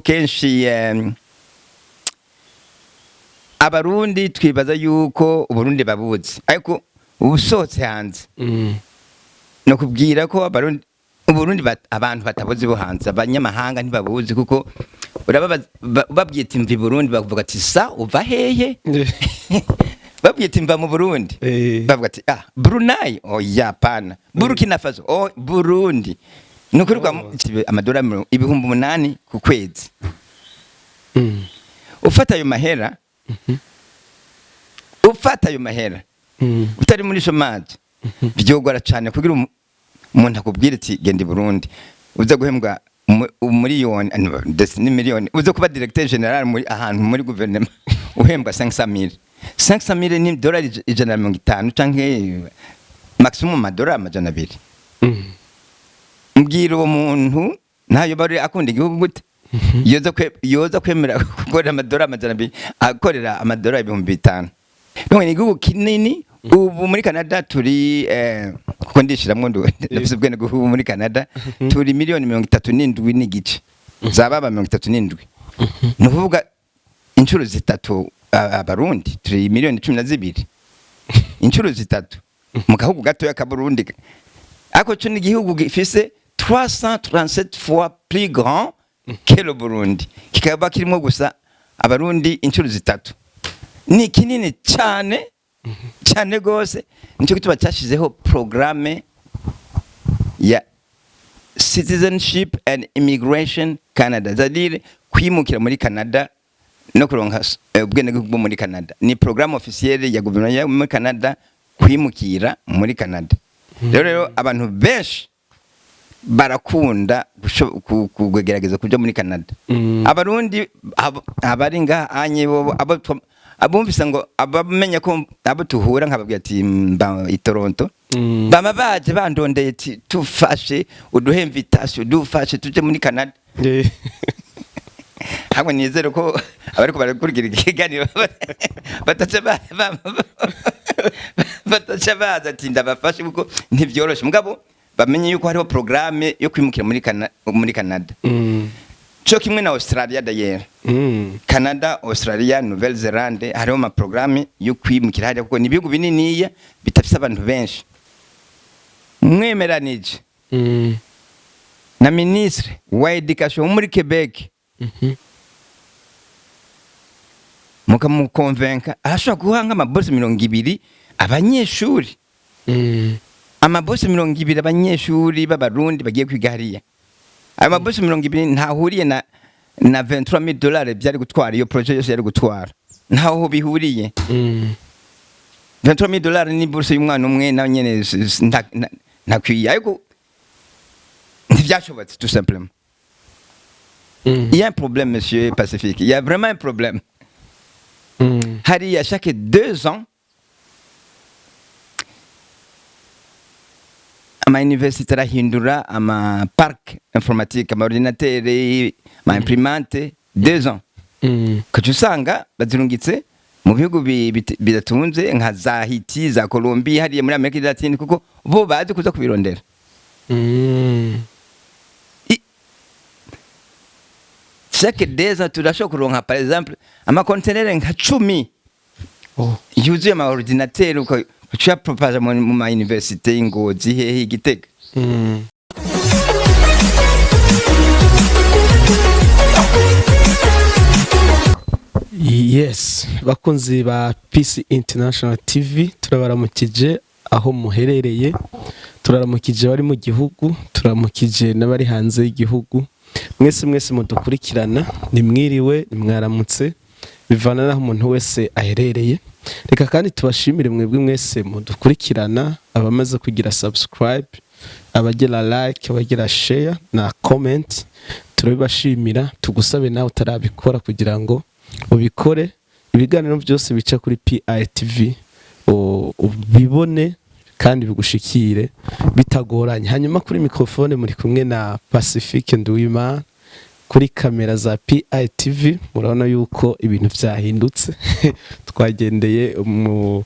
Kenshi Abarundi twibaza yuko Uburundi babuzi, ariko ubusohotse hanze no kubwira ko Abarundi, Uburundi abantu batabuzi bo hanze, abanyamahanga ntibabuzi, kuko ubabwiye ati "Mva i Burundi", bakuvuga ati "Sa uva hehe?" Babwiye ati "Mva mu Burundi", bavuga ati "Ah, Brunei? Oya, pana Burkina Faso, oh, Burundi." Ni ukuri kwa amadolari 8,000 ku kwezi. Ufata ayo mahera, ufata ayo mahera utari muri chômage, byogora cyane kugira umuntu akubwira ati "Genda i Burundi uze guhembwa umuriyoni ndetse n'imiliyoni, uze kuba directeur général muri ahantu muri guverinoma uhembwa 500,000." 500,000 ni dolari 150 canke maximum amadolari 200. Mbwira, uwo muntu ntayo bari akunda igihugu gute yoza kwemera gukorera amadolari 200, akorera amadolari 5000? Donc ni igihugu kinini. Ubu muri Canada turi kuko ndishiramwo, ndafise ubwene bw'ubu, muri Canada turi miliyoni 37.5, zababa 37, ni ukuvuga inshuro zitatu Abarundi turi miliyoni 12, inshuro zitatu mu gahugu gatoya ka Burundi. Ariko cyo ni igihugu gifise 337 fois plus grand que le Burundi, kikaba kirimo gusa Abarundi inshuro zitatu. Ni kinini cyane cyane gose. Nicyo gituma cyashizeho programme ya Citizenship and Immigration Canada, c'est-à-dire kwimukira muri Canada no kuronka ubwenegihugu bwo muri Canada. Ni programme officielle ya guverinoma yo muri Canada, kwimukira muri Canada. Rero abantu benshi barakunda kugerageza kuja muri Canada. Abarundi abari ngaha anye bo abo abumvise ngo abamenya ko abo tuhura, nkababwira ati "Mba i Toronto", bama baje bandondeye ati "Tufashe, uduhe invitation, dufashe tuje muri Canada." Hamwe nizere ko abariko barakurikira ikiganiro bataca baza ati "Ndabafashe", kuko ntivyoroshe. Mugabo bamenye yuko hariho programme yo kwimukira muri Canada, co kimwe na Australia d'ailleurs. Canada, Australia, Nouvelle Zelande, hariho ama programme yo kwimukira hariya, kuko ni ibihugu bininiya bitafise abantu benshi. Mwemeranije na ministre wa éducation wo muri Quebec, mukamukonvenka, arashobora guha nk'ama bourses 20 abanyeshuri. Ama bourses 20 abanyeshuri b'Abarundi bagiye kwiga hariya. Ayo ma bourses 20 ntahuriye na 23,000 dollars byari gutwara iyo projet yose yari gutwara, ntaho bihuriye. 23,000 dollars ni bourse y'umwana umwe, nawe nyene ntakwiye, ariko ntibyashobotse tout simplement. Il y a un problème, monsieur Pacifique, il y a vraiment un problème. Hariya chaque 2 ans ama université arahindura ama parc informatique, ama ordinateur, ama imprimante, 2 ans. Ukaca usanga bazirungitse mu bihugu bidatunze nka za Haiti, za Colombie, hariya muri Amerika Latine, kuko bo bazi kuza kubirondera. Chaque 2 ans turashobora kuronka par exemple amakontenere nka 10 yuzuye ama ordinateur, ukaca uyapropaja mu ma université y'Ingozi, hehe, Igitega. Yes, bakunzi ba Peace International TV, turabaramukije aho muherereye, turaramukije bari mu gihugu, turaramukije n'abari hanze y'igihugu. Mwese mwese mudukurikirana, nimwiriwe, nimwaramutse, bivana n'aho umuntu wese aherereye. Reka kandi tubashimire mwebwe mwese mudukurikirana, abamaze kugira subscribe, abagira like, abagira share na comment, turabibashimira. Tugusabe nawe utarabikora kugira ngo ubikore, ibiganiro byose bica kuri PITV ubibone kandi bigushikire bitagoranye. Hanyuma kuri microphone muri kumwe na Pacifique Nduwimana, kuri kamera za PITV murabona yuko ibintu byahindutse. Twagendeye mu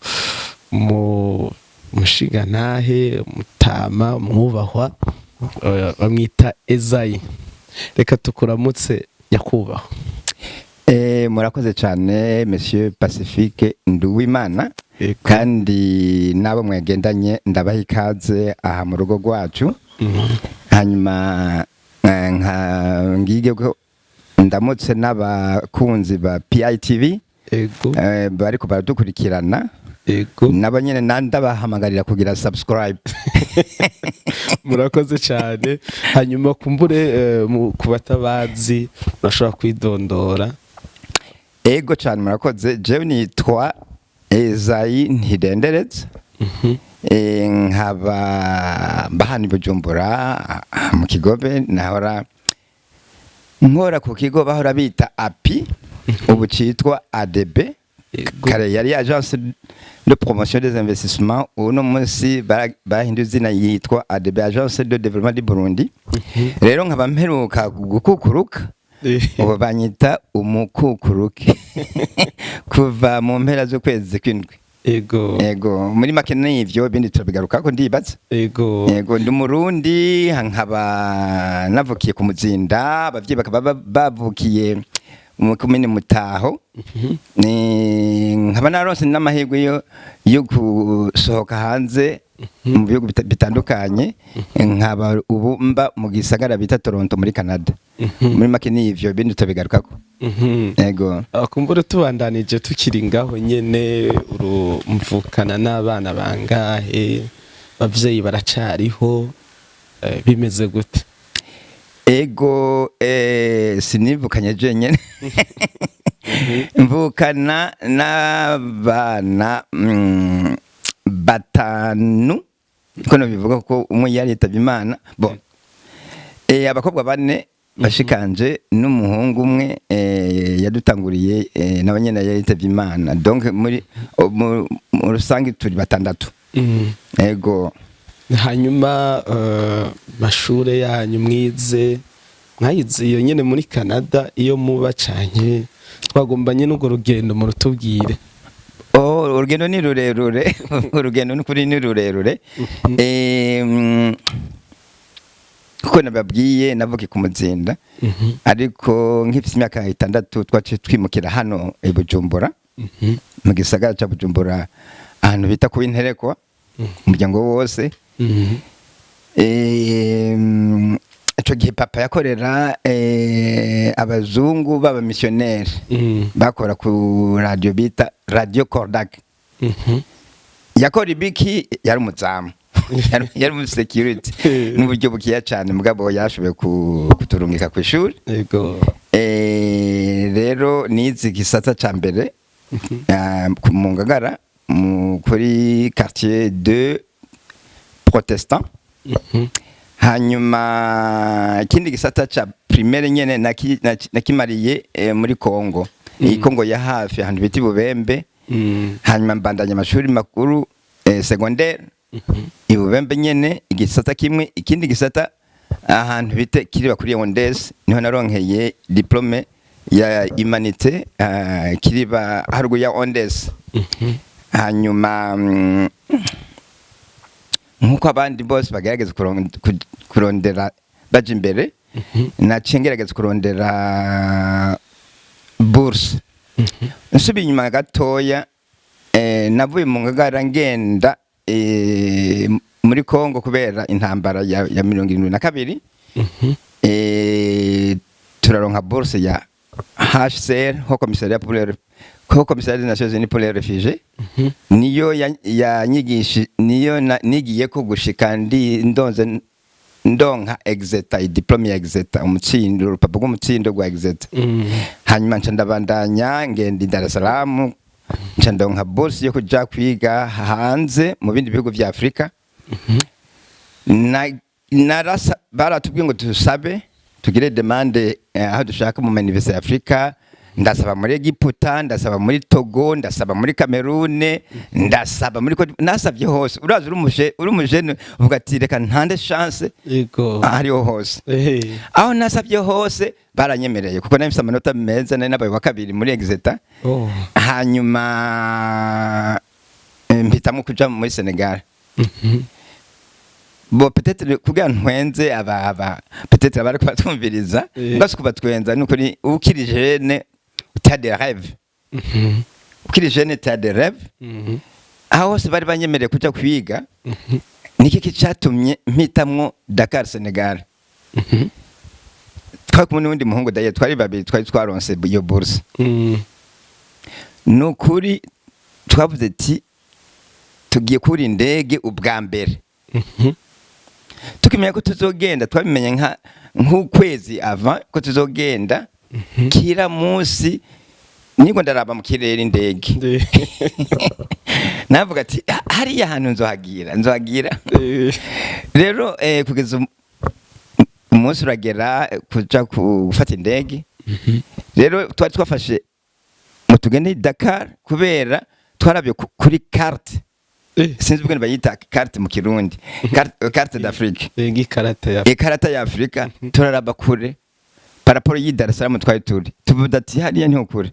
mushingantahe mutama mwubahwa, bamwita Ezayi. Reka tukuramutse. Nyakubahwa. Murakoze cyane, Monsieur Pacifique Nduwimana. Kandi n'abo mwegendanye ndabaha ikaze aha mu rugo rwacu. Hanyuma nka ngige ko ndamutse n'abakunzi ba PITV bariko baradukurikirana, nabo nyene ndabahamagarira kugira subscribe. Murakoze cyane. Hanyuma kumbure ku batabazi urashobora kwidondora. Ego cyane, murakoze. Jewe nitwa Ezayi Ntidendereza. Nkaba mba hano i Bujumbura, mu Kigobe. Nahora nkora ku kigo bahora bita API, ubu citwa ADB. Kare yari Agence de promotion des investissements, uno munsi bahinduye izina, yitwa ADB, Agence de développement du Burundi. Rero nkaba mperuka gukukuruka, ubu banyita umukukuruke kuva mu mpera z'ukwezi kw'indwi. Yego, muri make n'ivyo, ibindi turabigarukako ndibaza. Yego, ndi Umurundi, nkaba navukiye ku Muzinda, abavyeyi bakaba bavukiye mu komine Mutaho. Ni nkaba naronse n'amahirwe yo gusohoka hanze mu bihugu bitandukanye, nkaba ubu mba mu gisagara bita Toronto muri Canada. Muri make n'ivyo, ibindi turabigarukako. Yego. Kumbure tubandanije tukiri ngaho nyene, urumvukana n'abana bangahe? Abavyeyi baracariho? Bimeze gute? Ego, sinivukanye jenyene, mvukana n'abana batanu, niko nobivuga ko umwe yari yitavye Imana. Bon, abakobwa bane bashikanje n'umuhungu umwe yadutanguriye, nawe nyene yari yitavye Imana. Donc muri mu rusange turi batandatu. Ego. Hanyuma mashure yanyu mwize, mwayize iyo nyene muri Canada iyo muba, canke twagombanye n'urwo rugendo murutubwire? Oh, urugendo ni rurerure, urugendo n'ukuri ni rurerure. Kuko nababwiye navukiye ku Muzinda, ariko nk'ifite imyaka 6 twaciye twimukira hano i Bujumbura, mu gisagara ca Bujumbura, ahantu bita ku Interekwa, umuryango wose. Ico gihe papa yakorera abazungu b'abamisiyoneri bakora ku radio bita Radio Cordac. Yakora ibiki? Yari umuzamu, yari umu security n'uburyo bukiya cyane, mugabo yarashoboye kuturungika ku ishuri. Rero nize igisata ca mbere mu Ngagara, kuri quartier de protestant. Hanyuma ikindi gisata ca primaire nyene nakimariye muri Congo, iyi Congo ya hafi, ahantu bita i Bubembe. Hanyuma mbandanya amashuri makuru, secondaire, i Bubembe nyene, igisata kimwe, ikindi gisata ahantu bita Kiriba kuri Ondes, niho naronkeye diplôme ya humanité, Kiriba haruguru ya Ondes. Hanyuma nkuko abandi bose bagerageza kurondera baja imbere, naciye ngerageza kurondera bourse. Nsubiye inyuma gatoya, navuye mu Ngagara ngenda muri Congo kubera intambara ya 72. Turaronka bourse ya HCR, Haut Commissariat pour les Haut Commissariat des Nations Unies pour les réfugiés. Niyo yanyigishi, niyo nigiye ko gushika ndi ndonze ndonka Exeter, diplôme ya Exeter, umutsindo, urupapuro rw'umutsindo rwa Exeter. Hanyuma nca ndabandanya ngenda i Dar es Salaam, nca ndonka bourse yo kuja kwiga hanze mu bindi bihugu vya Afrika. Na narasa baratubwiye ngo tusabe, tugire demande aho dushaka mu université ya Afrika. Ndasaba muri Egiputa, ndasaba muri Togo, ndasaba muri Cameroon, ndasaba muri nasabye hose. Urazi uri umujene uvuga ati reka ntande chance aho ariho hose. Aho nasabye hose baranyemereye, kuko nari mfise amanota meza, nari nabaye wa kabiri muri Exeter. Hanyuma mpitamo kuja muri Senegal. Bo, peut-être kugira ntwenze aba peut-être abari kubatwumviriza, mbese kubatwenza ni ukuri, ukiri jeune tu as des rêves, ukiri jeune tu as des rêves. Aho hose bari banyemereye kuja kwiga, niki cyatumye mpitamwo Dakar, Senegal? Twari kumwe n'uwundi muhungu daye, twari babiri, twari twaronse iyo bourse. Ni ukuri twavuze ati tugiye kuri indege ubwa mbere. Tukimenya ko tuzogenda, twabimenye nka nk'ukwezi avant ko tuzogenda. Kira munsi niko ndaraba mu kirere indege, navuga ati: "Ah, hariya hantu nzohagira, nzohagira." Rero kugeza umunsi uragera, kuja gufata indege. Rero twari twafashe ngo tugende i Dakar kubera twarabye kuri carte. Sinzi ubwo bayita carte mu Kirundi, carte d'Afrique. Nk'ikarata ya Ikarata ya Afrika. Turaraba kure par rapport y'i Dar es Salaam twari turi, tuvuga ati hariya niho kure,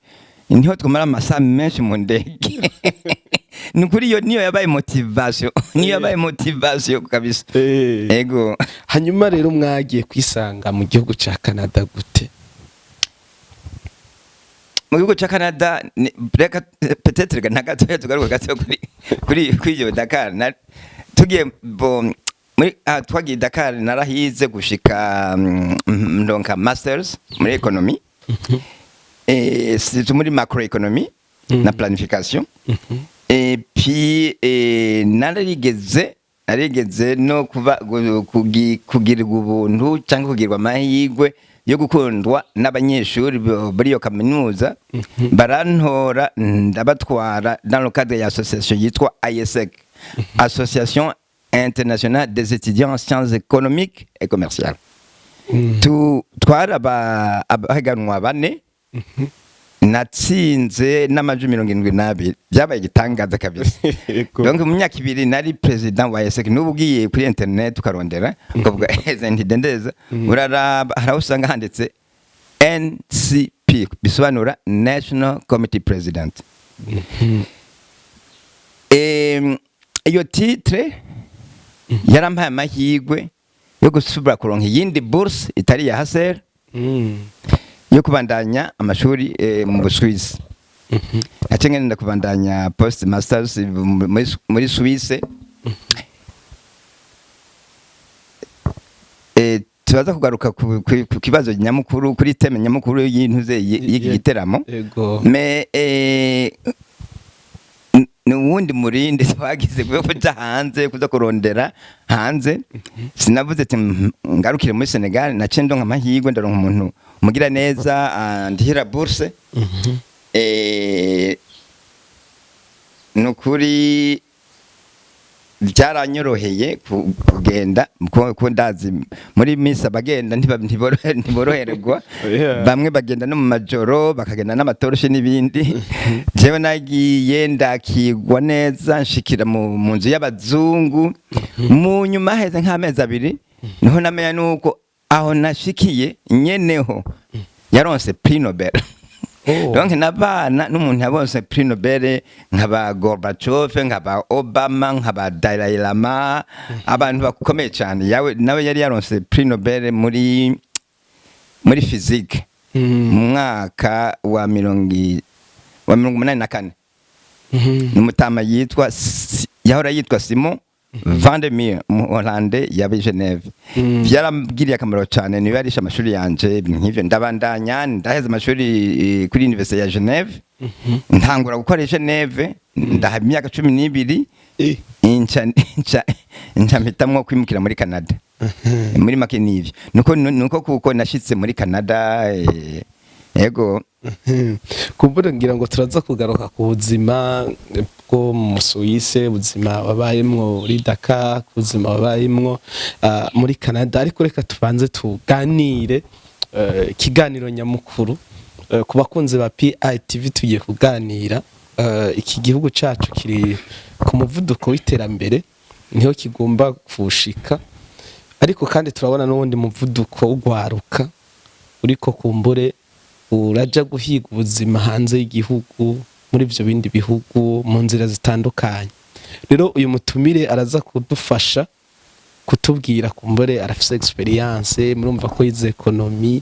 niho twamara amasaha menshi mu ndege. Ni ukuri iyo niyo yabaye motivation, niyo yabaye motivation kabisa. Ego. Hanyuma rero mwagiye kwisanga mu gihugu ca Canada gute? Mu gihugu ca Canada reka peut-être na gatoya tugaruka gato kuri iyo Dakar. Tugiye bo muri twagiye Dakar, narahize gushika ndonka masters muri économie, c'est muri macroéconomie na planification. Et puis narigeze no kuba kugirirwa ubuntu cyangwa kugirwa amahirwe yo gukundwa n'abanyeshuri muri iyo kaminuza, barantora ndabatwara dans le cadre ya association yitwa AIESEC, Association internationale des étudiants en sciences économiques et commerciales. Twari abahiganwa bane, natsinze n'amajwi 72. Byabaye igitangaza kabisa. Donc mu myaka 2 nari président wa AIESEC. N'ubu ugiye kuri internet ukarondera ukavuga eze ntidendeza, uraraba hari aho usanga handitse NCP, bisobanura National Committee President. Iyo titre yarampaye amahirwe yo gusubira kuronka iyindi bourse itari iya HCR yo kubandanya amashuri mu Busuwisi. Naciye ngenda kubandanya post masters muri Suisse. Turaza kugaruka ku kibazo nyamukuru, kuri thème nyamukuru y'intuze y'iki giteramo. Mais ni uwundi murindi twagize kuko kuja hanze, kuza kurondera hanze. Sinavuze ati ngarukire muri Senegal. Naciye ndonka amahirwe, ndaronka umuntu umugira neza andihira bourse. Ni ukuri byaranyoroheye kugenda ko ndazi muri minsi abagenda ntiboroherwa. Bamwe bagenda no mu majoro, bakagenda n'amatoroshi n'ibindi. Jewe nagiye ndakigwa neza, nshikira mu nzu y'abazungu. Mu nyuma heze nk'amezi 2 niho namenya nuko aho nashikiye nyeneho yaronse prix Nobel. Donc nabana n'umuntu yabonse prix Nobel, nkaba Gorbachev, nkaba Obama, nkaba Dalai Lama, abantu bakomeye cyane. Yawe nawe yari yaronse prix Nobel muri physique mu mwaka wa 84. N'umutama yitwa yahora yitwa Simon van der Meer, Umuholande yaba i Geneve. Byarambwiriye akamaro cyane, niwe yarishe amashuri yanje, ibintu nk'ivyo. Ndabandanya, ndaheza amashuri kuri Université ya Geneve, ntangura gukora i Geneve, ndahaba imyaka 12. Nca mpitamwo kwimukira muri Canada. Muri make nivyo, nuko kuko nashitse muri Canada, yego. Kumbura ngira ngo turaza kugaruka ku buzima bwo mu Suisse, ubuzima wabayemwo muri Dakar, ku buzima wabayemwo muri Canada, ariko reka tubanze tuganire ikiganiro nyamukuru. Ku bakunzi ba PITV, tugiye kuganira iki gihugu cacu kiri ku muvuduko w'iterambere, niho kigomba kushika, ariko kandi turabona n'uwundi muvuduko w'ugwaruka uriko kumbure uraja guhiga ubuzima hanze y'igihugu, muri ibyo bindi bihugu, mu nzira zitandukanye. Rero uyu mutumire araza kudufasha. kutubwira. Kumbure arafise expérience, murumva ko yize économie,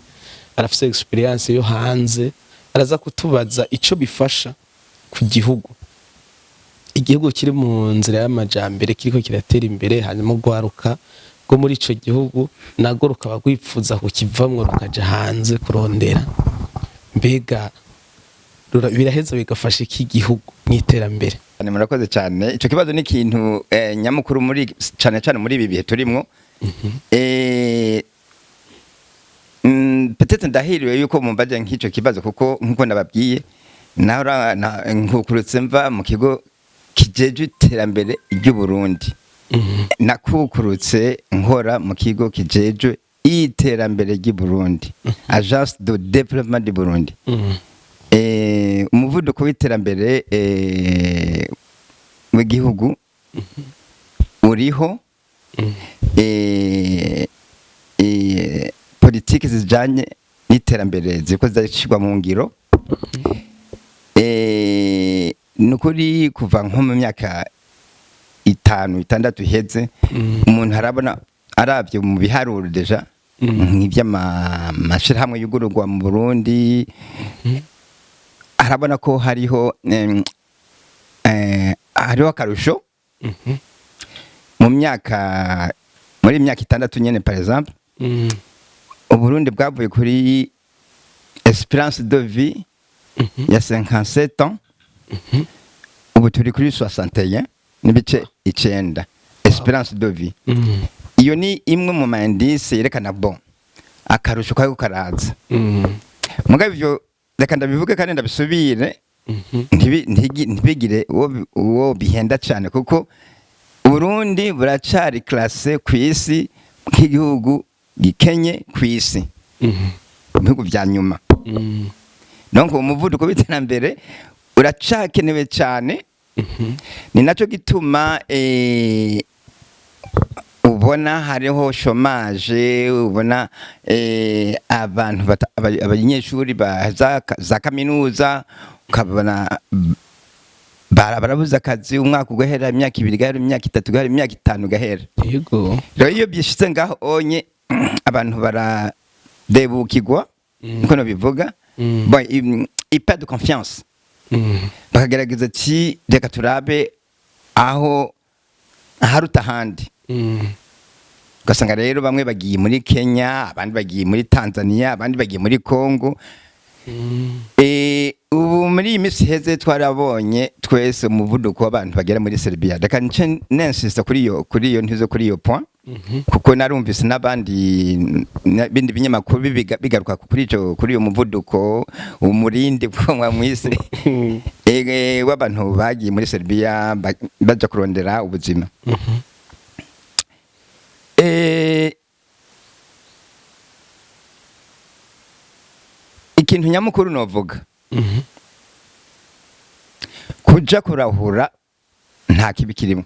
arafise expérience yo hanze. Araza kutubaza ico bifasha ku gihugu, igihugu kiri mu nzira y'amajambere, kiriko kiratera imbere, hanyuma urwaruka rwo muri ico gihugu narwo rukaba rwipfuza kukivamwo rukaja hanze kurondera. Mbega biraheza bigafasha iki gihugu mu iterambere? Cyane, murakoze cyane. Icyo kibazo ni ikintu nyamukuru muri cyane cyane muri ibi bihe turimwo. Peut-être ndahiriwe yuko mumbaje nk'icyo kibazo, kuko nkuko nababwiye, nahora nkukurutse mva mu kigo kijejwe iterambere ry'u Burundi. Nakukurutse nkora mu kigo kijejwe iterambere ry'u Burundi, Agence de Développement du Burundi. Umuvuduko w'iterambere w'igihugu uriho. Politiki zijanye n'iterambere ziriko zirashyirwa mu ngiro. Ni ukuri, kuva nko mu myaka 5, 6 iheze, umuntu arabona, aravye mu biharuro déjà, nk'ivy'amashirahamwe yugururwa mu Burundi, arabona ko hariho akarusho mu myaka, muri iyi myaka 6 nyene. Par exemple, Uburundi bwavuye kuri espérance de vie ya 57 ans, ubu turi kuri 61,9 espérance de vie. Iyo ni imwe mu ma indices yerekana, bon, akarusho kariko karaza. Mugabo ivyo reka ndabivuge kandi ndabisubire, ntibigire uwo bihenda cyane, kuko Uburundi buracari classé ku isi nk'igihugu gikenye ku isi, mu bihugu vya nyuma. Donc umuvuduko w'iterambere uracakenewe cyane. Ni nacyo gituma ubona hariho chômage, ubona abantu abanyeshuri ba za kaminuza, ukabona barabuze akazi, umwaka ugahera, imyaka 2 igahera, imyaka 3 igahera, imyaka 5 igahera. Rero iyo byishitse ngaho onye, abantu baradebukirwa, niko nobivuga. Bon, ils perdent confiance, bakagerageza ati: "Reka turabe aho aharuta ahandi." Ugasanga rero bamwe bagiye muri Kenya, abandi bagiye muri Tanzania, abandi bagiye muri Congo. Ubu muri iyi minsi iheze twarabonye twese umuvuduko w'abantu bagera muri Serbia. Reka nce n'insista kuri iyo ntizo, kuri iyo point, kuko narumvise n'abandi bindi binyamakuru bigaruka kuri iyo muvuduko, umurindi mwamwise w'abantu bagiye muri Serbia baja kurondera ubuzima. Ikintu nyamukuru novuga, kuja kurahura nta kibi kirimo.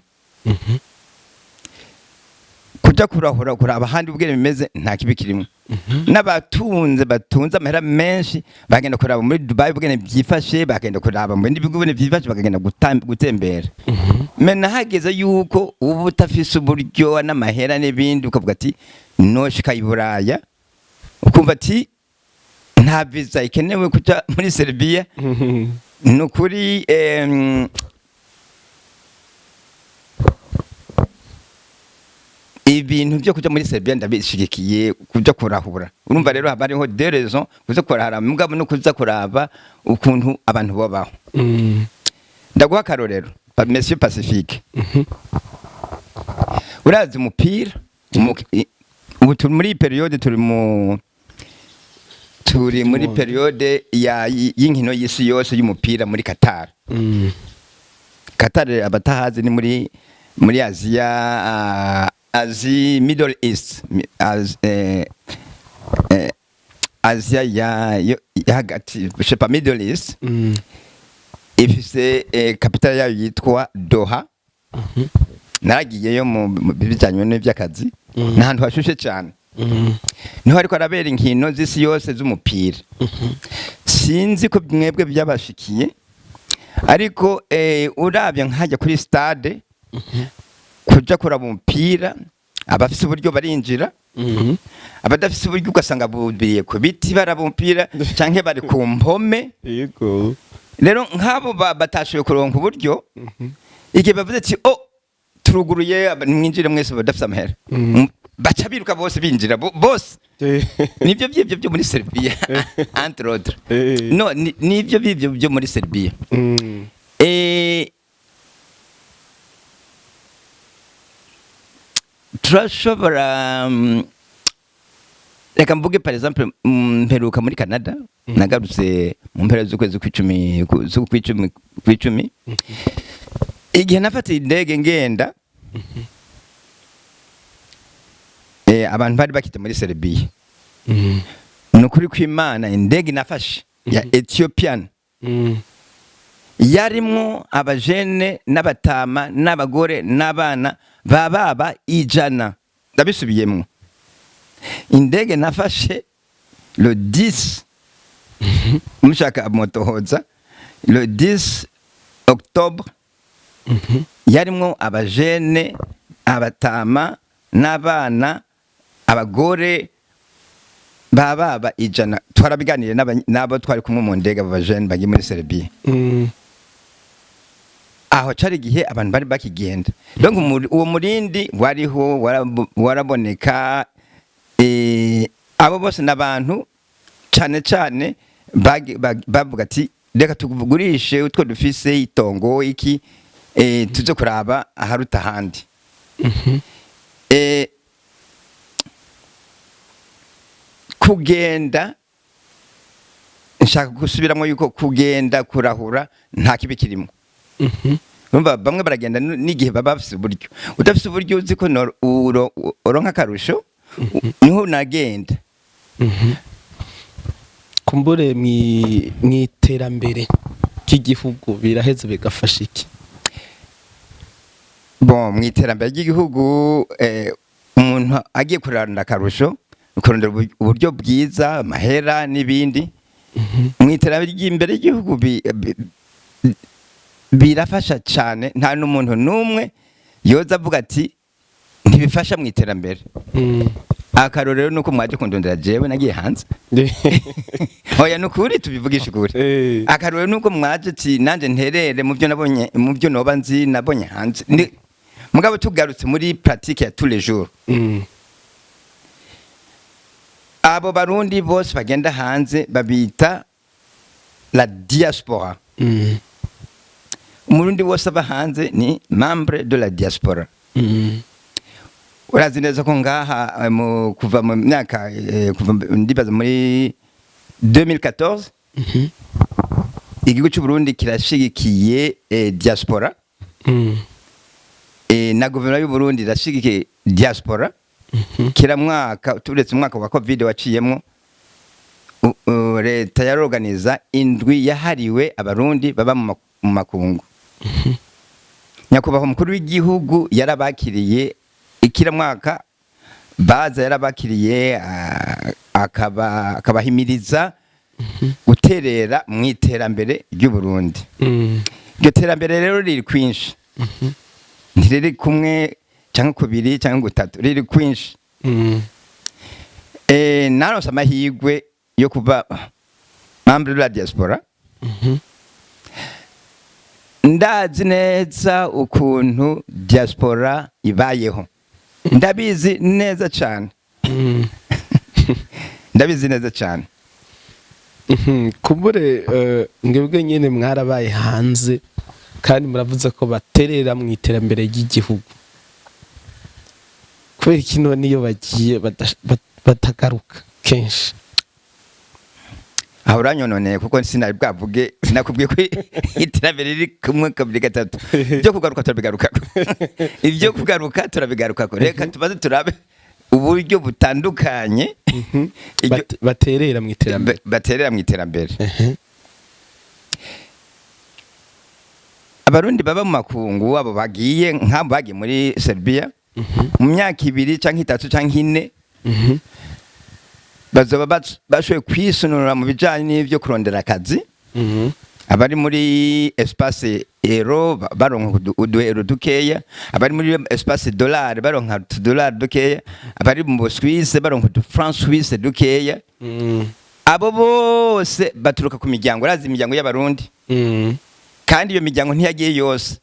Kuja kurahura, kuraba ahandi ubwene bimeze, nta kibi kirimo. N'abatunze, batunze amahera menshi, bagenda kuraba muri Dubai ubwene byifashe, bagenda kuraba mu bindi bihugu ubwene byifashe, bakagenda gutembera. Mais hageze yuko uba utafise uburyo n'amahera n'ibindi, ukavuga ati noshika i Buraya, ukumva ati nta visa ikenewe kuja muri Serbia, ni ukuri ibintu byo kuja muri Serbia ndabishigikiye, kuja kurahura. Urumva rero haba hariho deux raisons: kuza kurahura, mugabo no kuza kuraba ukuntu abantu babaho. Ndaguha akarorero, Monsieur Pacifique. Urazi umupira, ubu turi muri période, turi muri période ya y'inkino y'isi yose y'umupira muri Qatar. Qatar, abatahazi, ni muri Aziya, Asie, Middle East, Aziya ya hagati, je sais pas, Middle East. Ifise capitale yayo yitwa Doha. Naragiyeyo mu bijyanye n'iby'akazi. Ni ahantu hashushe cyane. Niho ariko arabera inkino z'isi yose z'umupira. Sinzi ko mwebwe byabashikiye, ariko urabye nkajya kuri stade kuja kuraba umupira. Abafise uburyo barinjira, abadafise uburyo ugasanga bubiriye ku biti baraba umupira canke bari ku mpome. Rero nk'abo batashoboye kuronka uburyo, igihe bavuze ati: "Oh, turuguruye, mwinjire mwese badafise amahera," baca biruka bose binjira bose. Nibyo byibyo byo muri Serbia, entre autres. No nibyo byibyo byo muri Serbia. Turashobora, reka mvuge par exemple, mperuka muri Canada, nagarutse mu mpera z'ukwezi kw'icumi, z'ukw'icumi. Igihe nafata indege ngenda, abantu bari bakite muri Serbia. Ni ukuri kw'Imana, indege nafashe ya Ethiopian yarimwo abajene n'abatama n'abagore n'abana bababa 100. Ndabisubiyemwo, indege nafashe le 10, mushaka motohoza, le 10 octobre, yarimwo abajene, abatama n'abana, abagore bababa 100. Twarabiganiriye n'abo twari kumwe mu ndege, abo bajene bagiye muri Serbia. Aho cari igihe abantu bari bakigenda. Donc uwo murindi wariho, waraboneka. Abo bose n'abantu cane cane bavuga ati: "Reka tugurishe utwo dufise, itongo iki, tuze kuraba aharuta ahandi." Kugenda, nshaka gusubiramo yuko kugenda kurahura nta kibi kirimo. Urumva bamwe baragenda n'igihe baba bafise uburyo. Udafise uburyo, uzi ko uronka akarusho, niho nagenda. Kumbure mw'iterambere ry'igihugu biraheze bigafasha iki? Bon, mu iterambere ry'igihugu, umuntu agiye kuraranda akarusho, kurondera uburyo bwiza, amahera n'ibindi, mu iterambere ry'imbere ry'igihugu birafasha cyane. Nta n'umuntu n'umwe yoza avuga ati ntibifasha mu iterambere. Akarorero nuko mwaje kundondera jewe nagiye hanze. Oya, nukuri, tubivugisha ukuri. Akarorero nuko mwaje ati nanje nterere mu byo nabonye, mu byo noba nzi nabonye hanze. Mugabo tugarutse muri pratique ya tous les jours, abo Barundi bose bagenda hanze babita la diaspora. Umurundi wose aba hanze ni membre de la diaspora. Urazi neza ko ngaha, kuva mu myaka, kuva ndibaza muri 2014, igihugu cy'u Burundi kirashigikiye diaspora. Na guverinoma y'u Burundi irashigikiye diaspora. Kira mwaka, turetse umwaka wa Covid waciyemwo, leta yarorganiza indwi yahariwe Abarundi baba mu makungu. Nyakubahwa umukuru w'igihugu yarabakiriye ikira mwaka baza, yarabakiriye, akabahimiriza guterera mu iterambere ry'u Burundi. Iryo terambere rero riri kwinshi, ntiriri kumwe cyangwa kubiri cyangwa gutatu, riri kwinshi. Naronse amahirwe yo kuba membre de la diaspora. Ndazi neza ukuntu diaspora ibayeho, ndabizi neza cyane. Ndabizi neza cyane. Kumbure mwebwe nyine mwarabaye hanze kandi muravuze ko baterera mu iterambere ry'igihugu. Kubera iki none iyo bagiye batagaruka kenshi? Aho uranyononeye, kuko sinari bwavuge. Sinakubwiye ko iterambere riri kumwe, kabiri, gatatu. Ibyo kugaruka turabigarukako, ibyo kugaruka turabigarukako. Reka tubaze turabe uburyo butandukanye Baterera mu iterambere. Baterera mu iterambere. Abarundi baba mu makungu, abo bagiye, nk'abo bagiye muri Serbia, mu myaka 2 canke 3 canke 4, bazoba bashoboye kwisununura mu bijanye n'ivyo kurondera akazi. Abari muri espace euro baronka udu euro dukeya, abari muri espace dollar baronka utudolari dukeya, abari mu Suisse baronka udu franc suisse dukeya. Abo bose baturuka ku miryango, urazi imiryango y'Abarundi. Kandi iyo miryango ntiyagiye yose.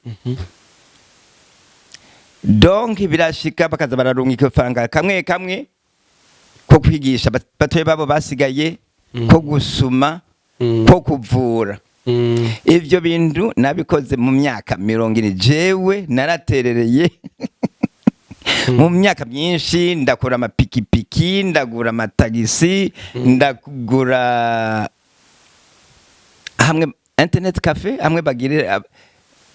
Donc birashika bakaza bararungika ifaranga kamwe kamwe ko kwigisha batoye babo basigaye, ko gusuma, ko kuvura. Ivyo bintu nabikoze mu myaka 40. Jewe naraterereye mu myaka myinshi, ndakora amapikipiki, ndagura amatagisi, ndagura hamwe internet café, hamwe bagirira,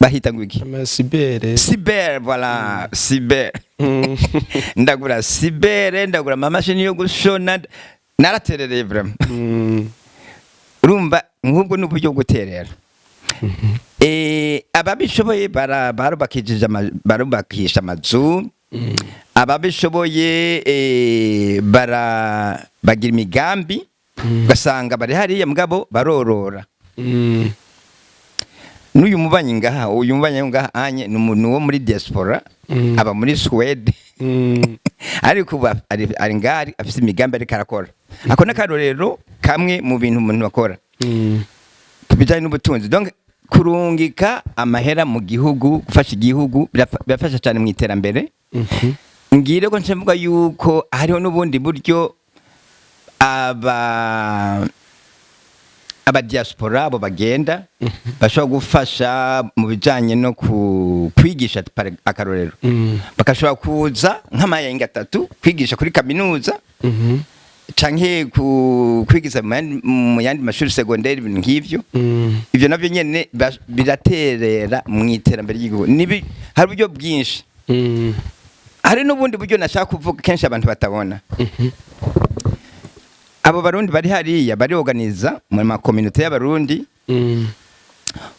bahita ngo iki? Ama cyber. Cyber, voilà, cyber. Ndagura cyber, ndagura amamashini yo gushona, naraterereye vraiment. Urumva nk'ubwo ni uburyo bwo guterera. Ababishoboye barubakisha amazu, ababishoboye bagira imigambi, ugasanga bari hariya mugabo barorora. N'uyu mubanyi ngaha, uyu mubanyi ngaha anye ni umuntu wo muri diaspora, aba muri Swede, ariko ubu ari ngaha, afise imigambi ariko arakora. Ako n'akarorero kamwe mu bintu umuntu akora ku bijyanye n'ubutunzi. Donc kurungika amahera mu gihugu, gufasha igihugu, birafasha cyane mu iterambere. Ngire ko nce mvuga yuko hariho n'ubundi buryo aba diaspora abo bagenda bashobora gufasha mu bijyanye no kwigisha, akarorero, bagashobora kuza nk'amayenga atatu kwigisha kuri kaminuza canke kwigisha mu yandi mashuri secondaire, ibintu nk'ivyo. Ivyo navyo nyene biraterera mu iterambere ry'igihugu. Hari uburyo bwinshi. Hari n'ubundi buryo nashaka kuvuga kenshi abantu batabona. Abo Barundi bari hariya bariorganiza mu ma communauté y'Abarundi,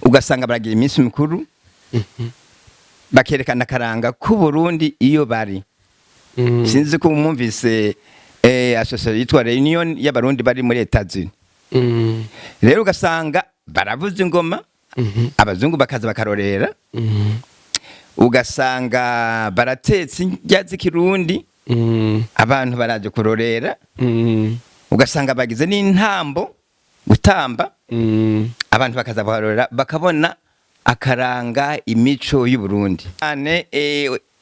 ugasanga baragira iminsi mikuru, bakerekana akaranga k'Uburundi iyo bari. Sinzi ko mwumvise association yitwa Reunion y'Abarundi bari muri Etats-Unis. Rero ugasanga baravuza ingoma, abazungu bakaza bakarorera, ugasanga baratetse indya z'ikirundi, abantu baraje kurorera, ugasanga bagize n'intambo, gutamba, abantu bakaza bakarorera, bakabona akaranga, imico y'Uburundi cyane,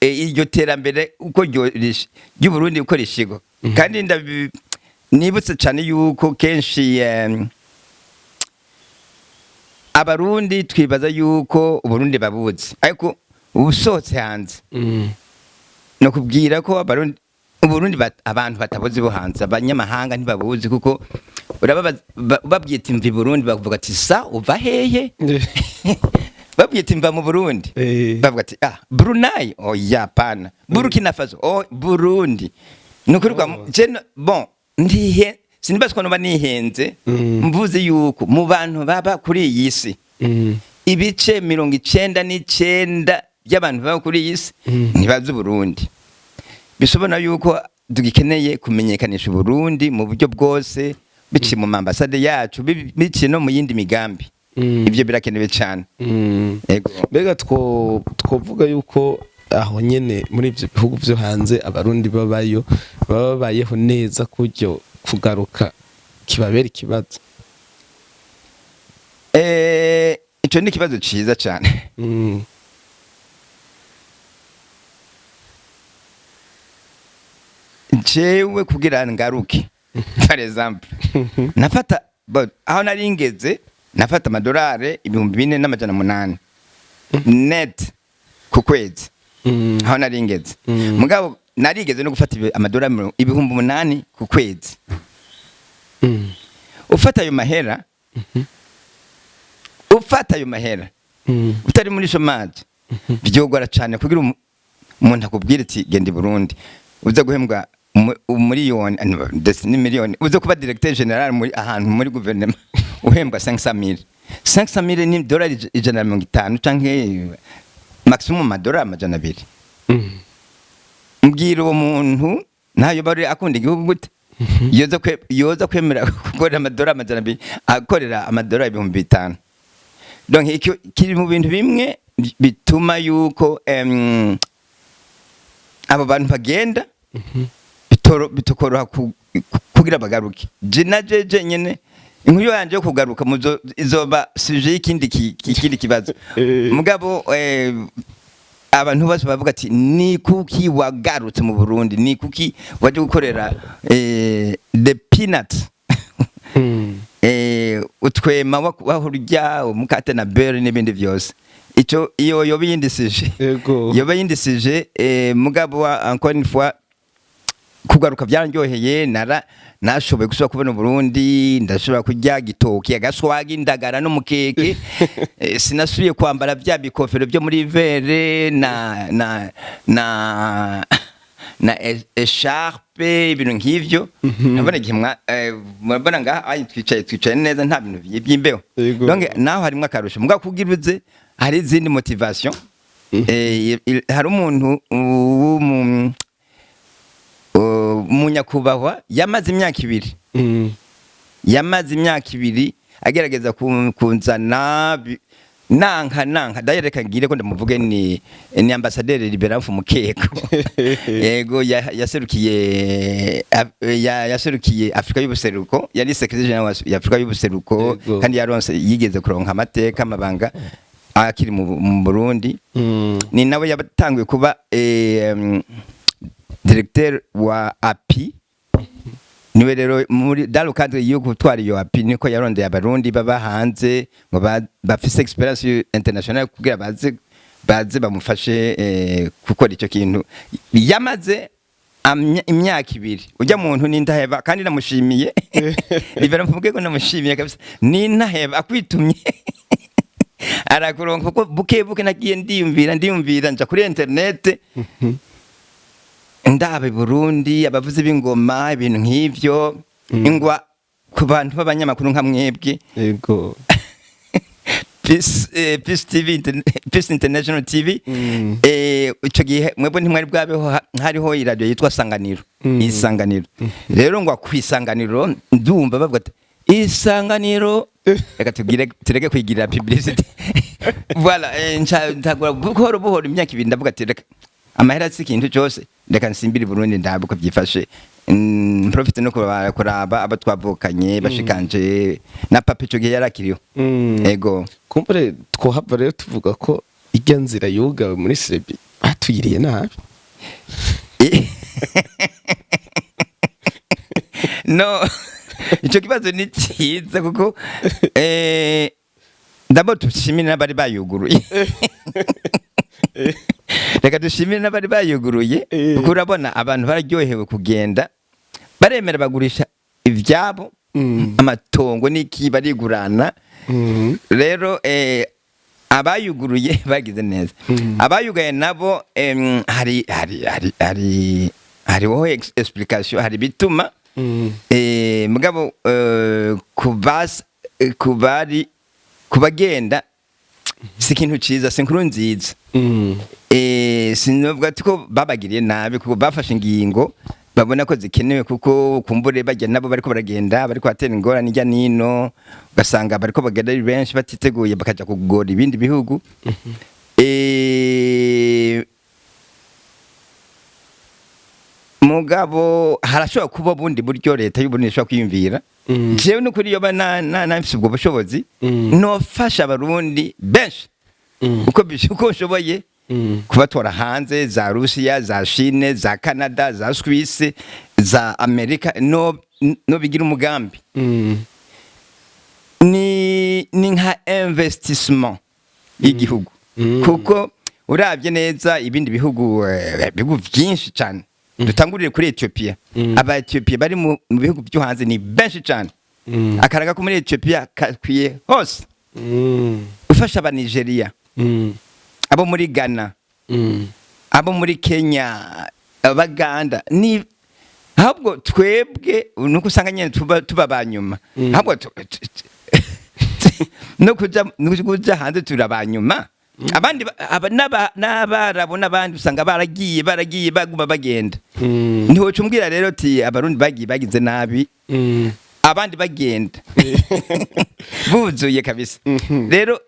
iryo terambere uko ry'Uburundi uko rishigwa. Kandi nibutse cyane yuko kenshi Abarundi twibaza yuko Uburundi babuzi, ariko ubusohotse hanze, no kubwira ko Abarundi, Uburundi abantu batabuzi bo hanze, abanyamahanga ntibabuzi, kuko babwita imva i Burundi, bavuga ati: "Sa uva hehe?" Babwita imva mu Burundi, bavuga ati: "Ah, Brunei, oya, pana Burkina Faso, oh, Burundi." Ni ukuri kwa je bon, ndihe sinibaza ko noba nihenze mvuze yuko mu bantu baba kuri iyi si, ibice 99 by'abantu baba kuri iyi si ntibazi Uburundi. Bisobanura yuko dugikeneye kumenyekanisha Uburundi mu buryo bwose, biciye mu mambasade yacu, biciye no mu yindi migambi. Ibyo birakenewe cyane. Yego. Mbega twovuga yuko aho nyene muri ivyo bihugu vyo hanze Abarundi babayo baba babayeho neza, kuryo kugaruka kibabera ikibazo? Ico ni ikibazo ciza cyane. Jewe kugira ngaruke, par exemple, nafata aho nari ngeze, nafata amadolari 4800 net ku kwezi, aho nari ngeze. Mugabo narigeze no gufata amadolari 8000 ku kwezi. Ufata ayo mahera, ufata ayo mahera, utari muri chômage, byogora cyane kugira umuntu akubwira ati: "Genda i Burundi uze guhembwa umuriyoni, ndetse n'imiliyoni, uze kuba directeur général muri ahantu muri guverinoma uhembwa 500,000." 500,000 ni dolari 150 canke maximum amadolari 200. Mbwira uwo muntu ntayo bari akunda igihugu gute yoza kwemera gukorera amadolari 200, akorera amadolari 5000? Donc icyo kiri mu bintu bimwe bituma yuko abo bantu bagenda bitokoroha kugira bagaruke. Je na jeje nyene, inkuru yanje yo kugaruka muzo izoba sujet y'ikindi ikindi kibazo. Mugabo abantu bose bavuga ati: "Ni kuki wagarutse mu Burundi? Ni kuki waje gukorera the peanuts?" Utwema wahurya umukate na beurre n'ibindi byose. Ico iyo yoba iyindi sujet. Yoba yindi sujet. Mugabo encore une fois, kugaruka byaranryoheye. Nara nashoboye gusubira kubona Burundi, ndashobora kurya gitoki, agaswagi, indagara n'umukeke. Sinasubiye kwambara bya bikofero byo muri vere na écharpe, ibintu nk'ivyo. Ndabona igihe murabona ngaha ayi twicaye neza, nta bintu by'imbeho. Donc naho harimo akarusho. Mugabo kugira uze hari izindi motivation. Hari umuntu umunyakubahwa yamaze imyaka 2 yamaze imyaka 2 agerageza kunzana nanka nanka. D'ailleurs reka ngire ko ndamuvuge, ni ambassadeur Libérat Mfumukeko. Yego, yaserukiye yaserukiye Afrika y'ubuseruko, yari secrétaire général wa Afrika y'ubuseruko. Kandi yaronse, yigeze kuronka amateka, amabanga akiri mu Burundi. Ni nawe yatanguye kuba directeur wa API. Niwe rero muri dans le cadre yo gutwara iyo API, niko yarondeye Abarundi baba hanze ngo bafise expérience internationale kugira baze bamufashe gukora icyo kintu. Yamaze imyaka 2. Ujya muntu n'indaheba, kandi namushimiye Libera mvuge ko namushimiye kabisa. N'intaheba, akwitumye arakuronka, kuko buke buke nagiye ndiyumvira, nja kuri internet, ndaba i Burundi abavuzi b'ingoma, ibintu nk'ivyo, ingwa ku bantu b'abanyamakuru nka mwebwe. Peace TV, Peace International TV. Ico gihe mwebwe ntimwari bwabeho. Hariho iradiyo yitwa Sanganiro. Isanganiro rero, ngo kwisanganiro ndumva bavuga ati Isanganiro, reka tugire tureke kwigirira publicity. Voilà, nca ntagura buhoro buhoro imyaka 2, ndavuga ati: "Reka, amahera si ikintu cyose, reka nsimbire i Burundi ndabe uko byifashe, profite no kuraba abo twavukanye bashikanje na papa." Ico gihe yarakiriho. Ego. Kumbure twohava rero tuvuga ko irya nzira yugawe muri Serbie batugiriye nabi. No, ico kibazo ni cyiza, kuko d'abord dushimire n'abari bayuguruye. Reka dushimire n'abari bayuguruye, kuko urabona abantu bararyohewe kugenda, baremera bagurisha ivyabo, amatongo n'iki, barigurana. Rero abayuguruye bagize neza. Abayugaye nabo, hari hariho explication, hari bituma. Mugabo kubari kubagenda si ikintu ciza, si inkuru nziza. Sinovuga ati ko babagiriye nabi, kuko bafashe ingingo babona ko zikenewe, kuko kumbure bajya nabo bariko baragenda bariko batera ingorane ijya nino, ugasanga bariko bagenda ari benshi batiteguye, bakaja kugora ibindi bihugu. Mugabo harashobora kuba ubundi buryo leta y'Uburundi ishobora kwiyumvira. Jewe nukuri yoba nafise ubwo bushobozi, nofasha Abarundi benshi uko nshoboye, kubatora hanze, za Rusiya, za Chine, za Canada, za Suisse, za Amerika, no bigira umugambi. Ni nka investissement y'igihugu, kuko uravye neza ibindi bihugu, bihugu vyinshi cyane, dutangurire kuri Ethiopia. Aba Ethiopia bari mu bihugu byo hanze ni benshi cyane. Akaraga ko muri Ethiopia kakwiye hose. Ufasha aba Nigeria, abo muri Ghana, abo muri Kenya, Abaganda, ni ahubwo twebwe nuko usanga nyene tuba banyuma. Ahubwo no kuja hanze turabanyuma. Abandi n'Abarabu n'abandi usanga baragiye baguma bagenda. Ntiwoca umbwira rero ati Abarundi bagiye bagize nabi. Abandi bagenda buzuye kabisa. Rero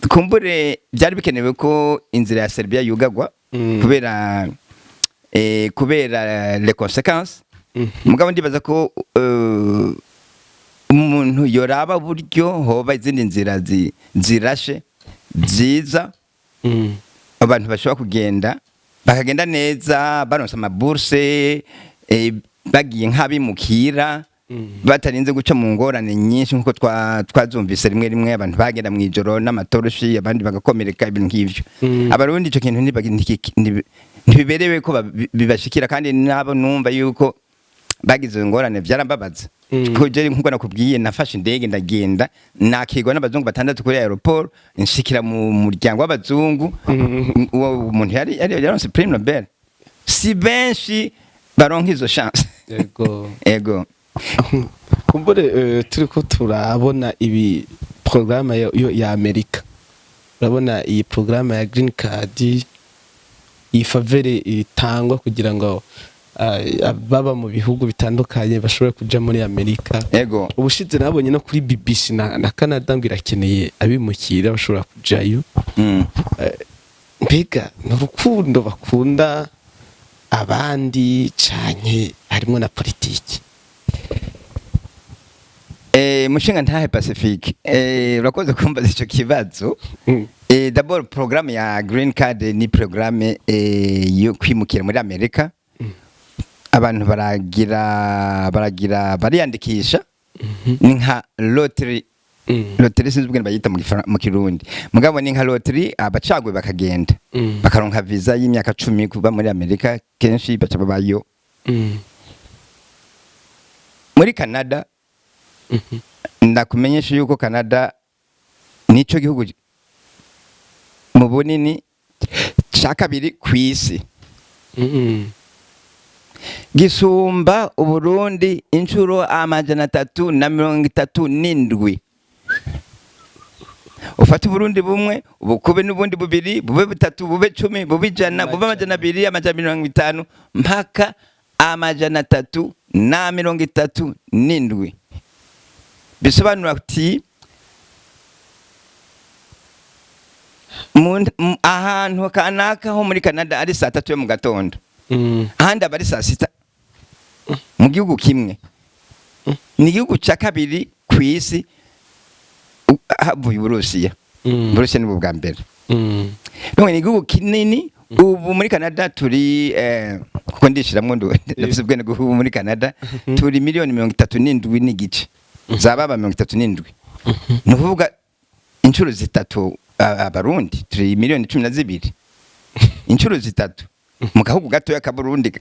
kumbure byari bikenewe ko inzira ya Serbia yugagwa kubera les conséquences. Mugabo ndibaza ko umuntu yoraba buryo hoba izindi nzira zirashe nziza, abantu bashobora kugenda, bakagenda neza, baronse ama bourses, bagiye nk'abimukira, batarinze guca mu ngorane nyinshi nkuko twazumvise rimwe rimwe, abantu bagenda mu ijoro n'amatoroshi, abandi bagakomereka, ibintu nk'ivyo. Abarundi ico kintu ntibiberewe ko bibashikira, kandi nabo numva yuko bagize ingorane byarambabaza, kuko je nkuko nakubwiye, nafashe indege ndagenda, nakirwa n'abazungu batandatu kuri aéroport, nshikira mu muryango w'abazungu. Uwo muntu yari yaronse prix Nobel. Si benshi baronka izo chance. Ego. Kumbure turiko turabona ibi porogaramu ya Amerika, urabona iyi porogaramu ya green card, iyi faveur itangwa kugira ngo baba mu bihugu bitandukanye bashobore kuja muri Amerika. Ubushize nabonye no kuri BBC na Canada ngo irakeneye abimukira bashobora kujayo. Mbega ni urukundo bakunda abandi canke harimwo na politiki? Mushinga ntahe Pacifique, urakoze kumbaza ico kibazo. D'abord, programme ya green card ni programme yo kwimukira muri Amerika. Abantu baragira bariyandikisha, ni nka loterie. Loterie sinzi ubwene bayita mu Kirundi, mugabo ni nka loterie, abacagwe bakagenda, bakaronka visa y'imyaka 10 kuba muri Amerika, kenshi baca babayo. Muri Canada, ndakumenyesha yuko Canada nico gihugu mu bunini ca kabiri kw'isi, gisumba Uburundi inshuro 337. Ufata Uburundi bumwe, ubukube n'ubundi bubiri, bube butatu, bube 10, bube 100, bube 200, 250, mpaka 337. Bisobanura ati ahantu kanaka ho muri Canada ari saa 3 yo mu gatondo, ahandi aba ari saa 6, mu gihugu kimwe. Ni igihugu cya kabiri ku isi havuye Uburusiya. Uburusiya ni bwa mbere. Donc ni igihugu kinini. Ubu muri Canada turi kuko ndishiramwo, ndafise ubwene bw'ubu, muri Canada turi miliyoni 37.5, zababa 37, ni ukuvuga inshuro zitatu Abarundi. Turi miliyoni 12, inshuro zitatu mu gahugu gatoya ka Burundi.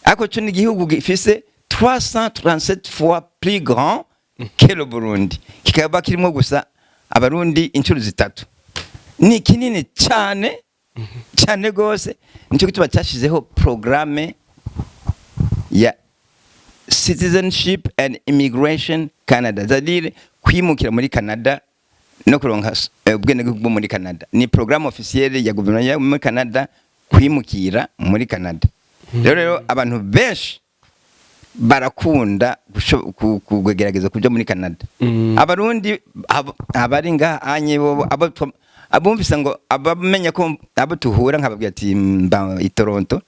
Ariko cyo ni igihugu gifise 337 fois plus grand que le Burundi, kikaba kirimo gusa Abarundi inshuro zitatu. Ni kinini cyane cyane gose. Nicyo gituma cyashizeho programme ya Citizenship and Immigration Canada, c'est-à-dire kwimukira muri Canada no kuronka ubwenegihugu bwo muri Canada. Ni programme officielle ya guverinoma yo muri Canada, kwimukira muri Canada. Rero abantu benshi barakunda kugerageza kuja muri Canada. Abarundi abari ngaha anye bo abo abumvise ngo abamenya ko abo tuhura, nkababwira ati mba i Toronto,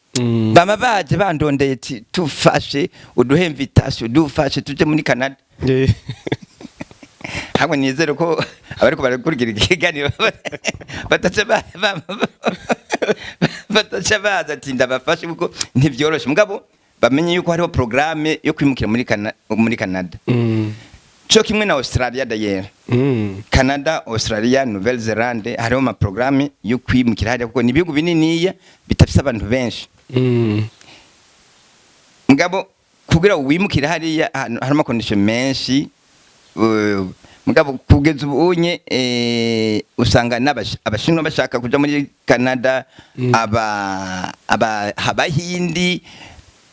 bama baje bandondeye ati tufashe, uduhe invitation, dufashe tuje muri Canada. Hamwe nizere ko abariko barakurikira ikiganiro bataca baza ati ndabafashe, kuko ntivyoroshe. Mugabo bamenye yuko hariho programme yo kwimukira muri Canada, co kimwe na Australia d'ailleurs. Canada, Australia, Nouvelle Zelande, hariho ama programme yo kwimukira hariya, kuko ni ibihugu bininiya bitafise abantu benshi. Mugabo kugira wimukire hariya harimo ama conditions menshi. Mugabo kugeza ubu unye usanga Abashinwa bashaka kuja muri Canada, aba Abahindi,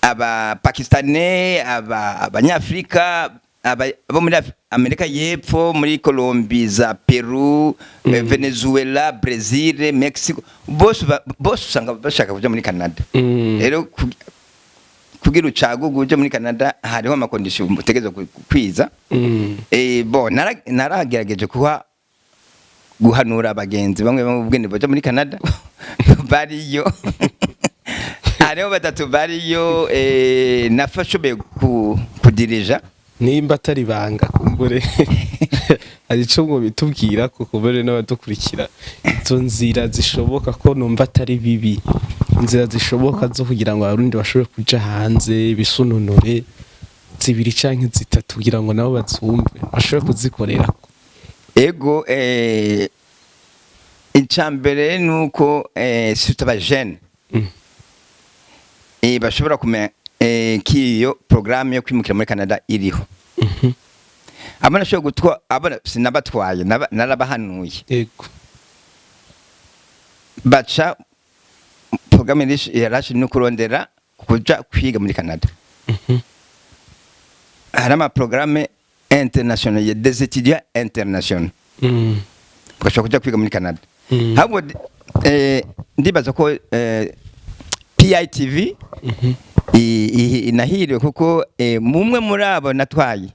aba Pakistanais, aba Abanyafrika, abo muri Amerika y'Epfo, muri Colombie, za Peru, Venezuela, Brazil, Mexico, bose bose usanga bashaka kuja muri Canada. Rero Kugira ucagugu uje muri Canada, hariho ama conditions utegerezwa kwiza. Bon, naragerageje kuha guhanura abagenzi bamwe bamwe ubwene baja muri Canada. Bariyo, hariho batatu bariyo, nafashoboye kudirija. Nimba atari ibanga, kumbure hari ico ngo bitubwira ko kumbure n'abadukurikira, izo nzira zishoboka, ko numva atari bibi, inzira zishoboka zo kugira ngo Abarundi bashobore kuja hanze bisununure, zibiri canke zitatu, kugira ngo nabo bazumve bashobore kuzikorera. Ego, icambere nuko surtout aba jeunes bashobora kumenya k'iyo programme yo kwimukira muri Canada iriho. Abana ashobora gutwa abana sinabatwaye, narabahanuye. Baca programme yarashe no kurondera kuja kwiga muri Canada. Hari ama programme international des étudiants internationaux, bagashobora kuja kwiga muri Canada. Ahubwo ndibaza ko PITV inahiriwe kuko mumwe muri abo natwaye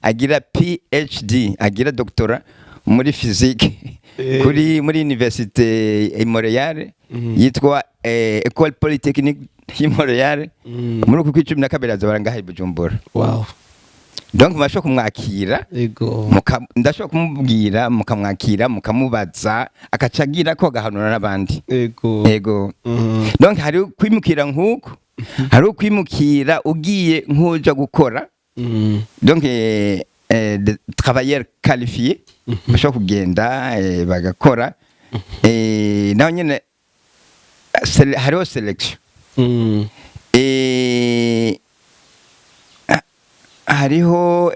agira PhD, agira doctorat muri physique kuri muri université i Montreal yitwa École Polytechnique y'i Montreal. Muri uku kw'icumi na kabiri azobara ngaha i Bujumbura. Donc murashobora kumwakira. Ndashobora kumubwira, mukamwakira, mukamubaza, akaca agira ko agahanura n'abandi. Ego. Donc hari kwimukira nk'uko, hari ukwimukira ugiye nk'uja gukora. Donc des travailleurs qualifiés bashobora kugenda bagakora. Naho nyene hariho sélection. Hariho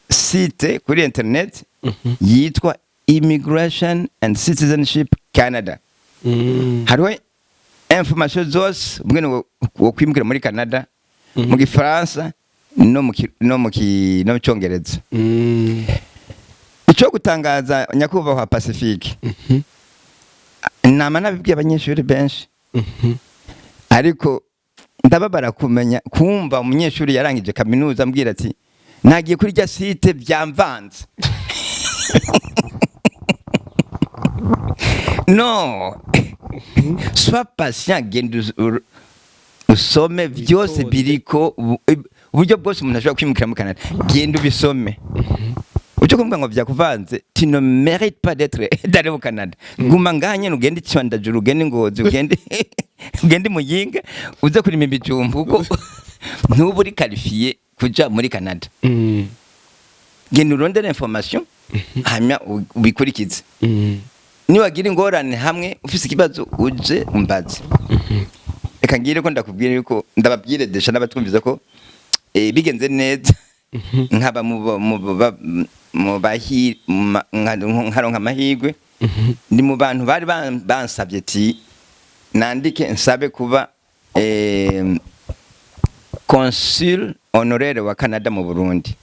site kuri internet yitwa Immigration and Citizenship Canada. Hariho information zose ubwene wo kwimukira muri Canada mu Gifaransa no mu Cyongereza. Icyo gutangaza, nyakubahwa Pacifique, nama nabibwiye abanyeshuri benshi, ariko ndababara kumenya kumva umunyeshuri yarangije kaminuza ambwira ati: "Nagiye kuri rya site byamvanze." Non, sois patient, genda usome byose. Witonde. Biriko uburyo bwose umuntu ashobora kwimukira muri Canada. Genda ubisome. Ucyo kuvuga ngo byakuvanze, tu ne mérites pas d'aller au Canada. Guma ngaha nyene, ugende Icandajuru, ugende Ngozi, ugende Muyinga, uze kurima ibijumbu, kuko ntuba uri qualifié kuja muri Canada. Genda urondere information, hanyuma ubikurikize. Niwagira ingorane hamwe ufise ikibazo, uje umbaze. Reka ngire ko ndakubwira yuko ndababwire desha n'abatwumviza ko bigenze neza, nkaba mu bahi nkaronka amahirwe, ndi mu bantu bari bansabye ati nandike nsabe kuba consul honoraire wa Canada mu Burundi.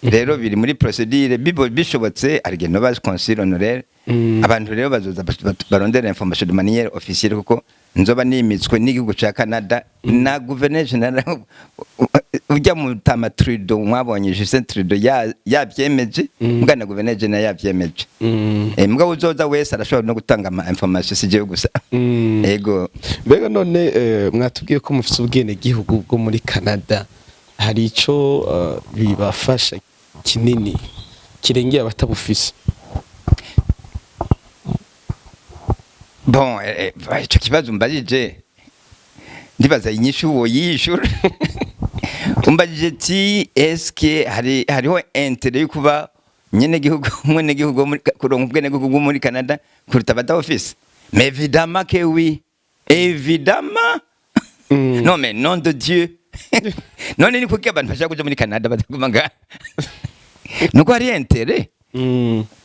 Rero biri muri procédure, bishobotse hari no ba consul honoraire. Abantu rero bazoza barondera information de manière officielle, kuko nzoba nimitswe n'igihugu ca Canada na gouverneur général ujya mu Tama Trudeau. Mwabonye Justin Trudeau yavyemeje, mbwa na gouverneur général yavyemeje. Mbwa uzoza wese arashobora no gutanga ama information, si jewe gusa. Ego. Mbega none mwatubwiye ko mufite ubwenegihugu bwo muri Canada, hari ico bibafasha kinini kirengeye abatabufise? Bon, ico kibazo umbajije, ndibaza inyishu wo yishura. Umbajije ti eske hariho intérêt yo kuba nyene gihugu, mwene gihugu wo muri kuronka ubwene gihugu bwo muri Canada kuruta abatawufise? Mais évidemment que oui, évidemment. Non mais nom de Dieu, none ni kuki abantu bashaka kuja muri Canada bataguma ngaha? Nuko hari intérêt.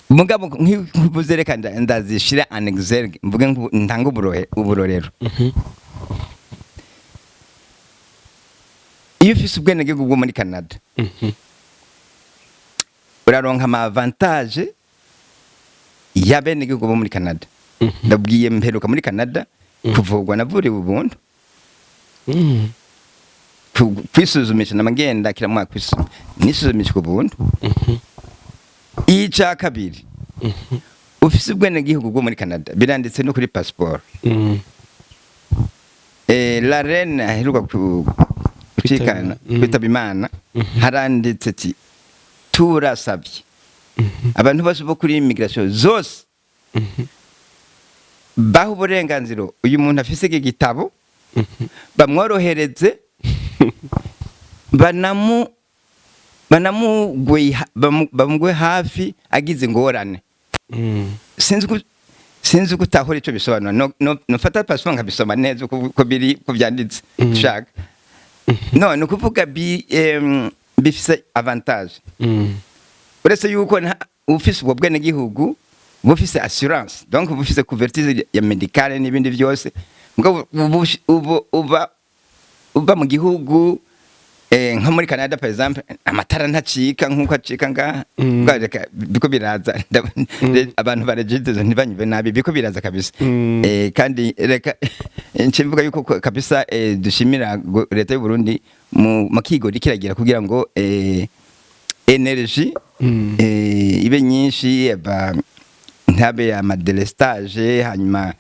Mugabo nk'ubuze, reka ndazishira en exergue, mvuge ntanga uburorero. Iyo ufise ubwenegihugu bwo muri Canada, uraronka ama avantage y'abenegihugu bo muri Canada. Ndabwiye, mperuka muri Canada kuvurwa, navuriwe ubuntu. Kwisuzumisha namagenda kila mwaka nisuzumisha ku buntu. Ica kabiri, ufise ubwenegihugu bwo muri Canada, biranditse no kuri passeport. La reine aheruka gucikana, kwitaba Imana, haranditse ati: "Turasabye abantu bose bo kuri immigration zose baha uburenganzira uyu muntu afise iki gitabo, bamworohereze, bamugwe hafi agize ingorane." Sinzi uko utahura ico bisobanura. No, nofata passeport nkabisoma neza uko biri, uko byanditse. Ushaka no ni ukuvuga bifise avantage, uretse yuko ufise ubwo bwenegihugu bufise assurance, donc bufise couverture ya médicale n'ibindi byose. Mugabo uba uba mu gihugu, nko muri Canada par exemple, amatara ntacika nkuko acika ngaha. Bwa reka biko biraza. Abantu baregidezo ntibanyumve nabi, biko biraza kabisa. Kandi reka nce mvuga yuko kabisa dushimira leta y'u Burundi mu makigori kiragira kugira ngo énergie ibe nyinshi, ntabe ama délestage, hanyuma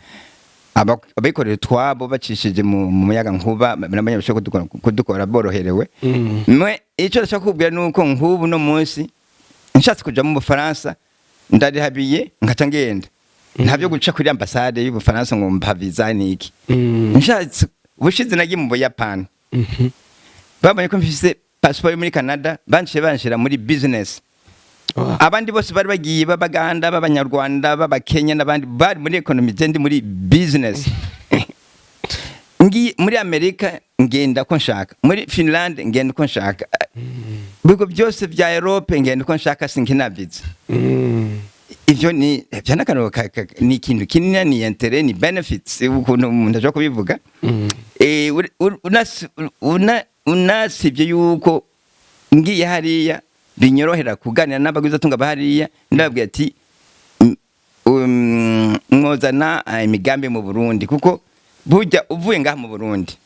abikorera utwabo bacishije mu muyaga nkuba nabanye bashobora kudukora boroherewe. Mwe icyo ndashaka kukubwira ni uko nk'ubu no munsi nshatse kuja mu Bufaransa, ndarihabiye nkaca ngenda, ntabyo guca kuri ambasade y'Ubufaransa ngo mpa visa niki. Nshatse, ubushize nagiye mu Buyapani, babonye ko mfise passeport yo muri Canada, banciye banshira muri business. Abandi bose bari bagiye b'Abaganda, b'Abanyarwanda, b'Abakenya n'abandi bari muri economy, je ndi muri business. Ngiye muri Amerika ngenda ko nshaka, muri Finland ngenda uko nshaka, ibigo byose bya Europe ngenda uko nshaka, sinkinabiza. Ivyo ni ivyo n'akantu ni ikintu kinini, ni intérêt, ni benefits, ukuntu umuntu ashobora kubivuga. Unasibye yuko ngiye hariya binyorohera kuganira n'abagwizatunga bahariya, ndababwira ati: "Mwozana imigambi mu Burundi," kuko burya uvuye ngaha mu Burundi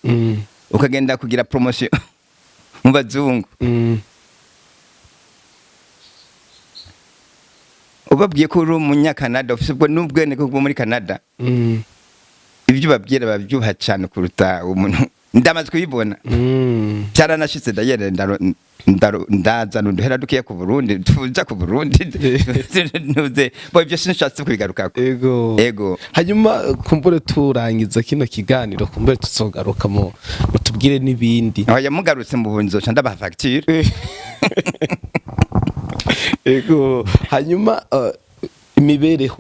ukagenda kugira promotion mu bazungu, ubabwiye ko uri umunyakanada ufise ubwo n'ubwenegihugu bwo muri Canada, ibyo ubabwira babyuha cyane kuruta umuntu. Ndamaze kubibona. Cyaranashitse ndayere ndazana uduhera dukeya ku Burundi, tuja ku Burundi ntuze bo, ibyo sinshatse kubigarukako. Ego. Ego. Hanyuma kumbure turangiza kino kiganiro, kumbure tuzogaruka mu mutubwire n'ibindi. Aho yamugarutse mu bunzo ndabaha facture. Ego, hanyuma imibereho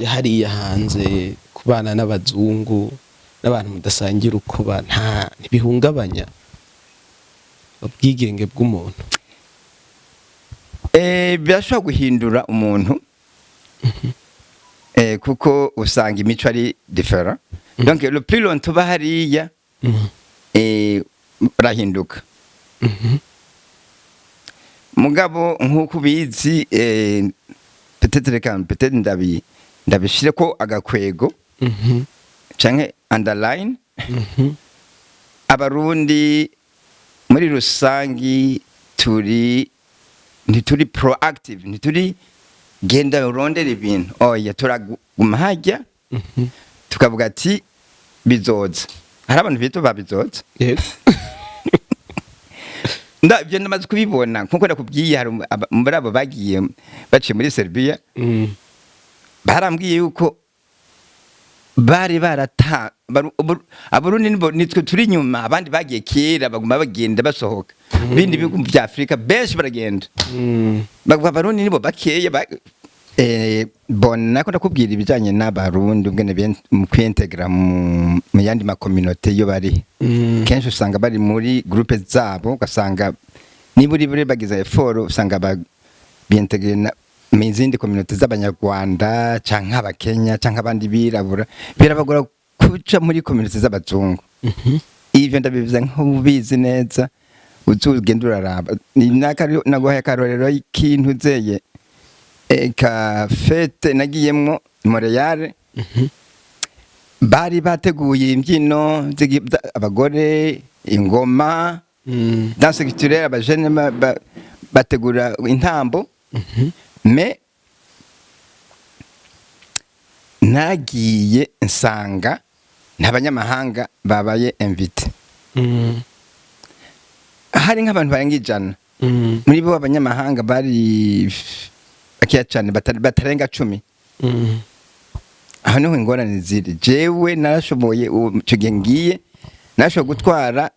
hariya hanze, kubana n'abazungu n'abantu mudasangira uko nta ntibihungabanya ubwigenge bw'umuntu? Birashobora guhindura umuntu, kuko usanga imico ari différent. Donc le plus long tuba hariya, urahinduka. Mugabo nk'uko ubizi, peut-être reka peut-être ndabishire ko agakwego canke underline, Abarundi muri rusangi ntituri proactive, ntituri genda urondera ibintu, oya, turaguma hajya tukavuga ati bizoza. Hari abantu bita babizoza. Ibyo ndamaze kubibona nkuko nakubwiye, hari muri abo bagiye baciye muri Serbia, barambwiye yuko bari barata Abarundi nitwe turi inyuma, abandi bagiye kera, baguma bagenda basohoka bindi bihugu vya Afrika, benshi baragenda. Bavuga Abarundi nibo bakeya bon, nako ndakubwira ibijanye n'Abarundi ubwene mu kwintegra mu yandi ma communauté iyo bari, kenshi usanga bari muri groupe zabo, ugasanga niba uri buri bagize effort, usanga bintegre mu zindi communauté z'Abanyarwanda canke Abakenya canke abandi birabura, birabagora kuja muri communauté z'abazungu. Ivyo ndabivuze nk'ubizi neza, uzugenda uraraba. Naguhaye akarorero y'ikintu zeye ka fête nagiyemwo i Montreal, bari bateguye imbyino abagore. Ingoma, danse culturelle, abajene bategura intambo. Mais nagiye nsanga nta banyamahanga babaye invité. Hari nk'abantu barenga 100. Muri bo abanyamahanga bari bakeya cyane, batarenga 10. Aho niho ingorane ziri. Jewe narashoboye, ubu icyo gihe ngiye, narashoboye gutwara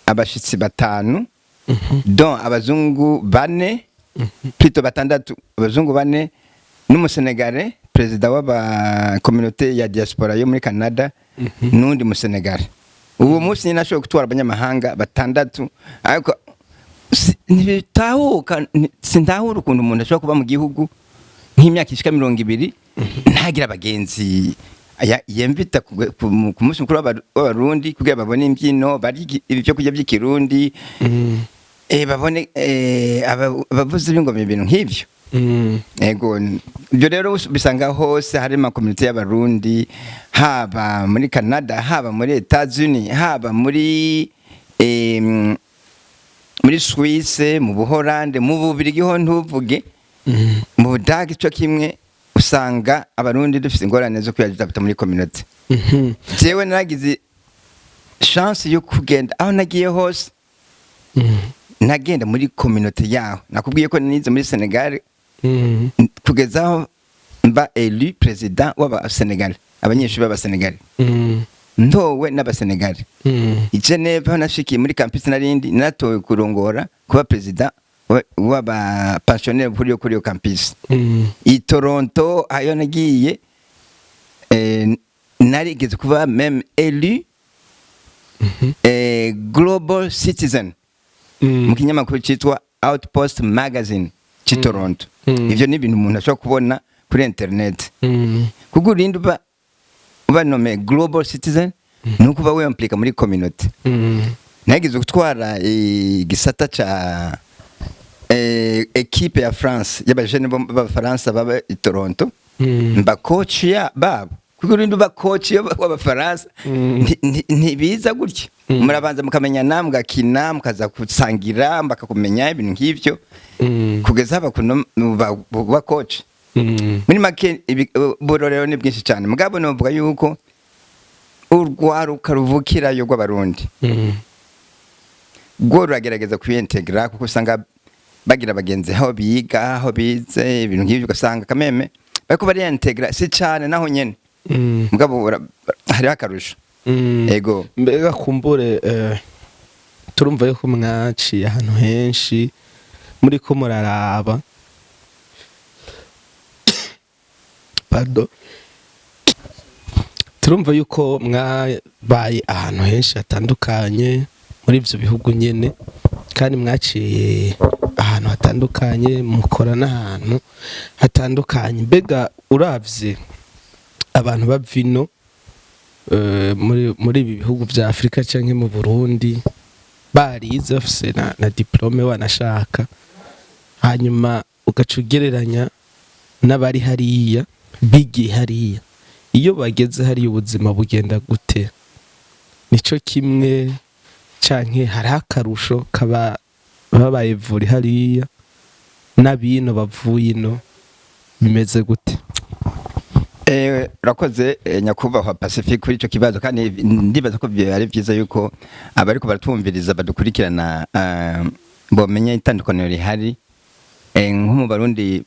abashitsi batanu, dont abazungu bane, plutôt batandatu, abazungu bane n'umusenegale, perezida w'aba communauté ya diaspora yo muri Canada, n'undi musenegale. Uwo munsi nyine nashoboye gutwara abanyamahanga batandatu, ariko ntibitahuka, sintahura ukuntu umuntu ashobora kuba mu gihugu nk'imyaka ishika 20 ntagira abagenzi yemvita ku munsi mukuru w'Abarundi kugira babone imbyino, barye ibyo kurya by'Ikirundi, babone abavuzi b'ingoma, ibintu nk'ibyo. Ego, ibyo rero bisanga hose hari ama communauté y'Abarundi, haba muri Canada, haba muri Etats-Unis, haba muri Suisse, mu Buholande, mu Bubirigi ho ntuvuge, mu Budage cyo kimwe. Usanga Abarundi dufite ingorane zo kwiyadapta muri communauté. Jewe naragize chance yo kugenda, aho nagiye hose nagenda muri communauté yaho. Nakubwiye ko nize muri Senegal, kugeza aho mba élu président w'Abasenegal, abanyeshuri b'Abasenegal, ntowe n'Abasenegal. I Geneve aho nashikiye muri campus narindi, naratowe kurongora, kuba président w'aba pensionnaire kuri iyo campus. I Toronto ayo nagiye, narigeze kuba même élu global citizen mu kinyamakuru cyitwa Outpost Magazine cy'i Toronto. Ivyo ni ibintu umuntu ashobora kubona kuri internet. Kuko urinde uba nommé global citizen, ni uko uba wiyimplika muri community. Nageze gutwara igisata ca équipe ya France y'abajene b'Abafaransa baba i Toronto, mba coach ya babo. Kuko urinde uba coach w'Abafaransa, ntibiza gutya. Murabanza mukamenya, mugakina, mukaza gusangira, bakakumenya, ibintu nk'ivyo, kugeza haba kuno ba coach. Muri make, uburorero ni bwinshi cyane. Mugabo novuga yuko urwaruka ruvukirayo rw'Abarundi rwo ruragerageza kwiyentegra, kuko usanga bagira abagenzi aho biga, aho bize, ibintu nk'ibyo. Ugasanga kameme bariko bariyentegra, si cyane naho nyene, mugabo hariho akarusho. Ego. Mbega kumbure, turumva yuko mwaciye ahantu henshi muri ko muraraba, pardon, turumva yuko mwabaye ahantu henshi hatandukanye muri ivyo bihugu nyene, kandi mwaciye ahantu hatandukanye, mukora n'ahantu hatandukanye. Mbega uravye abantu bava ino, muri ibi bihugu vya Afurika canke mu Burundi, barize, bafise na diplôme wanashaka, hanyuma ugaca ugereranya n'abari hariya bigiye hariya, iyo bageze hariya ubuzima bugenda gute? Nico kimwe canke hariho akarusho kaba babaye vuri hariya n'abino bavuye ino? Bimeze gute? Urakoze, nyakubahwa Pacifique, kuri ico kibazo. Kandi ndibaza ko ari byiza yuko abariko baratwumviriza, badukurikirana, bomenya itandukaniro rihari. Nko mu Barundi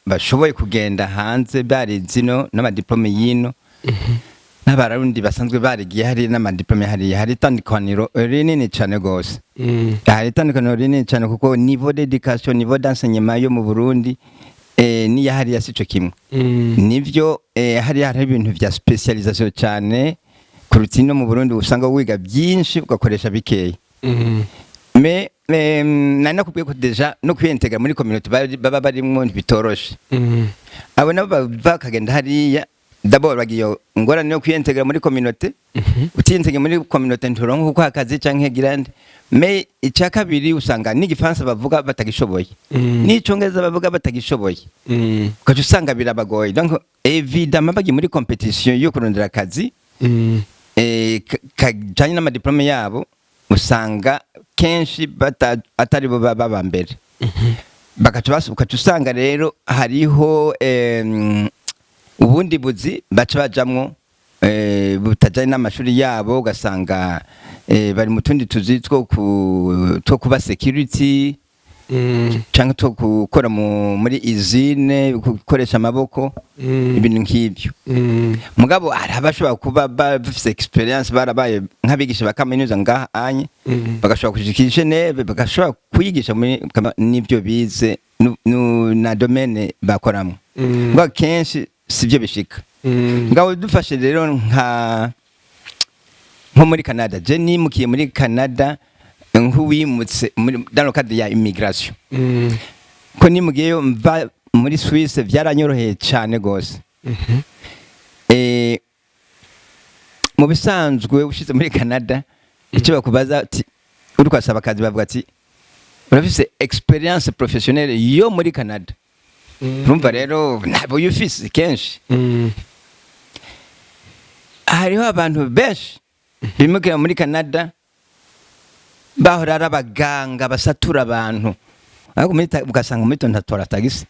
bashoboye kugenda hanze barize ino n'ama diplôme y'ino, n'Abarundi basanzwe barigiye hari n'ama diplôme hariya, hari itandukaniro rinini cyane gose. Hari itandukaniro rinini cyane, kuko niveau d'éducation, niveau d'enseignement yo mu Burundi n'iya hariya sico kimwe. Nivyo, hariya hari ibintu vya spécialisation cyane kuruta ino mu Burundi, usanga wiga byinshi ugakoresha bikeya. Mais nari nakubwiye ko déjà no kwiyintegra muri communauté baba barimwo ntibitoroshe. Abo nabo bakagenda hariya, d'abord bagiye ingorane yo kwiyintegra muri communauté. Utiyintegra muri communauté, nturonka uko akazi canke girande. Mais icya kabiri, usanga n'Igifaransa bavuga batagishoboye, n'Icongereza bavuga batagishoboye, ugaca usanga birabagoye. Donc évidemment bagiye muri compétition yo kurondera akazi. kajanye n'ama diplômes yabo, usanga kenshi atari bo baba mbere. Bagaca ugaca usanga rero hariho ubundi buzi baca bajamwo butajanye n'amashuri yabo, ugasanga bari mu tundi tuzi two kuba security canke two gukora muri usine, gukoresha amaboko, ibintu nk'ibyo. Mugabo hari abashobora kuba bafise expérience, barabaye nk'abigisha ba kaminuza ngaha anye, bagashobora kushika i Geneve, bagashobora kwigisha muri n'ibyo bize na domaine bakoramo. Mugabo kenshi sibyo bishika. Ngabo dufashe rero nko muri Canada, je nimukiye muri Canada nk'uwimutse muri dans le cadre ya immigration, ko nimugiyeyo mva muri Suisse, byaranyoroheye cyane gose. Mu bisanzwe ushize muri Canada, icyo bakubaza ati uri kwasaba akazi, bavuga ati urafise expérience professionnelle yo muri Canada? Urumva rero ntabwo uyufise kenshi. Hariho abantu benshi bimukira muri Canada bahora ari abaganga basatura abantu, ariko ugasanga muri ntatora tagisi.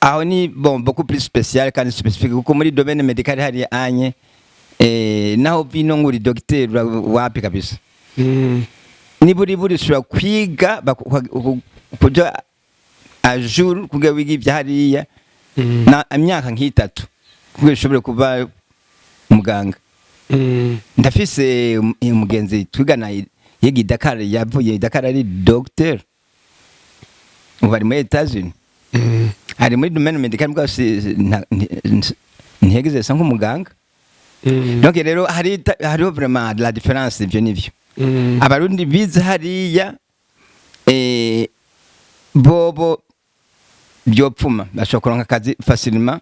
Aho ni bon, beaucoup plus spécial kandi spécifique, kuko muri domaine médical hari anye naho vino nguri docteur wapi kabisa. Niburi buri ushobora kwiga kuja à jour kugira wiga ibya hariya na imyaka nk'itatu kugira ushobore kuba muganga. Ndafise umugenzi twigana yiga i Dakar, yavuye i Dakar ari docteur, ubu ari muri Etats-Unis. Ari muri domaine médical, mbwa ntiyegeze asa nk'umuganga. Donc rero hariho vraiment la différence, ivyo nivyo. Abarundi bize hariya bobo byopfuma bashobora kuronka akazi facilement,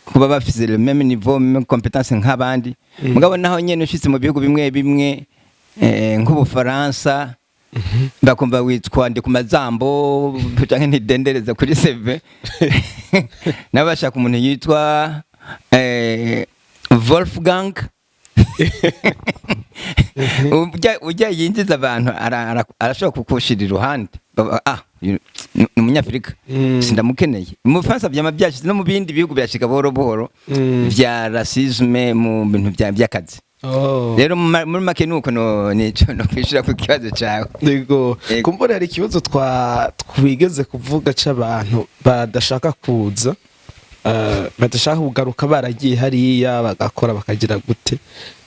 kuba bafise le même niveau, même compétence nk'abandi. Mugabo naho nyene ushitse mu bihugu bimwe bimwe, nk'Ubufaransa, bakumva witwa ndi ku mazambo canke ntidendereza kuri CV, nabo bashaka umuntu yitwa Wolfgang. Ujya yinjiza abantu arashobora kukushira iruhande. Ah, uyu ni umunyafurika, sindamukeneye. Mu Bufaransa vyama vyashize, no mu bindi bihugu birashika buhoro buhoro, vya racisme mu bintu vy'akazi. Rero muri make nuko no nico no kwishura ku kibazo cawe. Yego. Yego. Kumbura hari ikibazo twigeze kuvuga c'abantu badashaka kuza, badashaka kugaruka, baragiye hariya bagakora bakagira gute.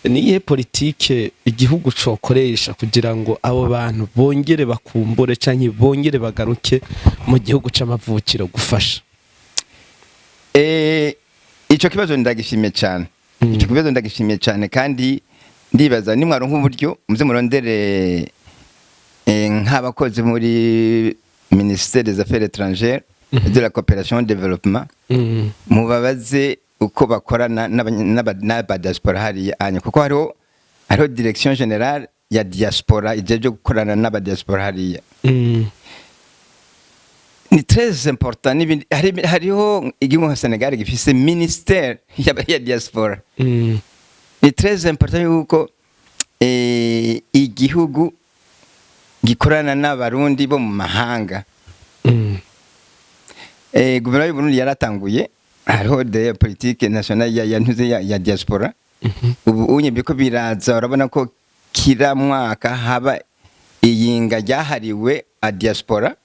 Ni iyihe politike igihugu cokoresha kugira ngo abo bantu bongere bakumbure canke bongere bagaruke mu gihugu c'amavukiro gufasha? Ico kibazo ndagishimye cyane. Ico kibazo ndagishimye cyane, kandi ndibaza nimwaronka uburyo muze murondere nk'abakozi muri ministère des Affaires étrangères et de la coopération et développement, mubabaze uko bakorana n'aba diaspora hariya anya, kuko hariho direction générale ya diaspora ijejwe gukorana n'aba diaspora hariya. Ni très important n'ibindi. Hariho igihugu nka Senegal gifise ministère ya diaspora. Ni très important yuko igihugu gikorana n'Abarundi bo mu mahanga. Guverinoma y'u Burundi yaratanguye, hariho de politique nationale ya ntuze ya diaspora. Ubu unye biriko biraza, urabona ko kira mwaka haba iyinga ryahariwe a diaspora.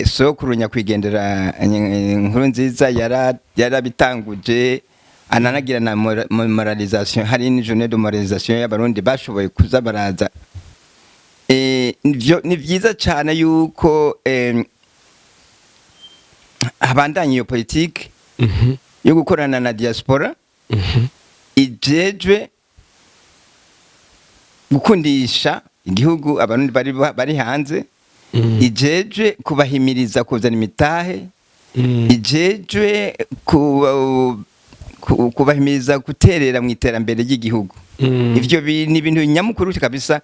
Sokuru nyakwigendera Nkuru Nziza yarabitanguje, ananagira na moralisation, hari ni journée de moralisation y'Abarundi bashoboye kuza baraza. Ni vyiza cyane yuko habandanya iyo politike yo gukorana na diaspora ijejwe gukundisha igihugu Abarundi bari hanze, ijejwe kubahimiriza kuzana imitahe, ijejwe kubahimiriza guterera mu iterambere ry'igihugu. Ivyo ni ibintu nyamukuru kabisa.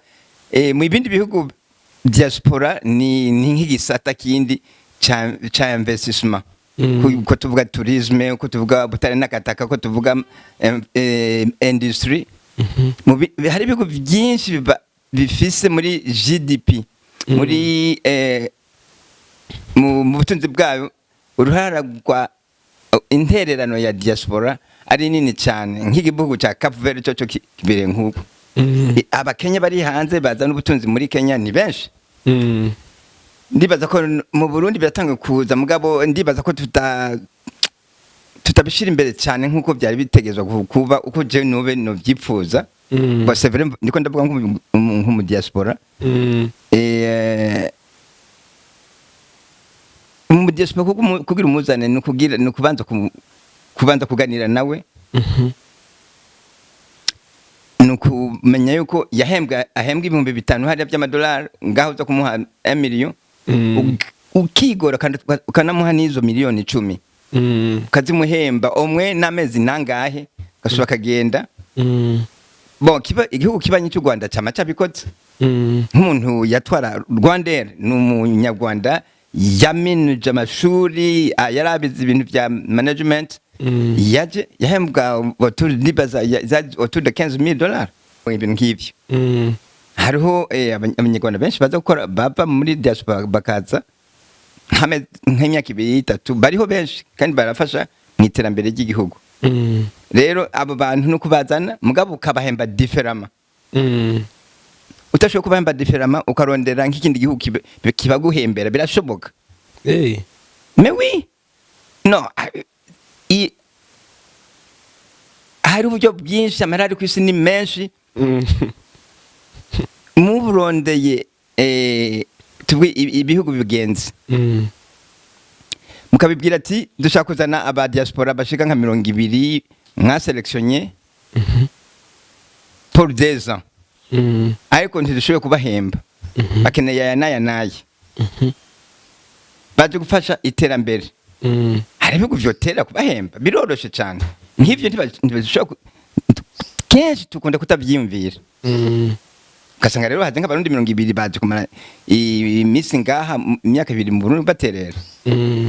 Mu bindi bihugu diaspora ni nk'igisata kindi ca investissement. Ko tuvuga tourisme, ko tuvuga butare n'akataka, ko tuvuga industry. Hari ibihugu byinshi bifise muri GDP, muri mu butunzi bwayo, uruhara rwa intererano ya diaspora ari nini cyane, nk'igihugu cya Cape Verde cyo kibere nk'uko. Abakenya bari hanze bazana ubutunzi muri Kenya ni benshi. Ndibaza ko mu Burundi biratanga kuza, mugabo ndibaza ko tutabishira imbere cyane nk'uko byari bitegezwa kuba, uko je nube novyipfuza. Bon, c'est vrai, ndiko ndavuga nk'umu diaspora. Mu diaspora, kuko kugira umuzane ni ukugira ni ukubanza kubanza kuganira nawe, ni ukumenya yuko yahembwa, ahembwa 5000 hariya by'amadolari, ngaho uza kumuha 1 million, ukigora kandi ukanamuha n'izo miliyoni 10, ukazimuhemba umwe n'amezi nangahe, ugasubira akagenda. Bon, kiba igihugu kibanyi cy'u Rwanda cyama cyabikoze. Nk'umuntu yatwara Rwandair ni umunyarwanda, yaminuje amashuri, yarabize ibintu bya management. Yaje yahembwa autour, ndibaza, autour de 15 000 dollars, ibintu nk'ivyo. Hariho abanyarwanda benshi baza gukora, bava muri diaspora bakaza nk'imyaka 2, 3, bariho benshi kandi barafasha mu iterambere ry'igihugu. Rero abo bantu no kubazana, mugabo ukabahemba différemment. Utashoboye kubahemba différemment, ukarondera nk'ikindi gihugu kibaguhembera, birashoboka. Mais oui, no hari uburyo bwinshi, amahera ari ku isi ni menshi. Muburondeye, tuvuge ibihugu bigenzi, mukabibwira ati dushaka kuzana aba diaspora bashika nka 20 mwasélectionné pour 2 ans, ariko ntidushoboye kubahemba, bakeneye aya n'aya n'aya, baje gufasha iterambere. Hari ibihugu vyotera kubahemba, biroroshe cyane. Nk'ivyo ntibashobora kenshi tukunda kutavyiyumvira. Ugasanga rero haje nk'abarundi 20 baje kumara iminsi ngaha, imyaka 2 mu Burundi baterera.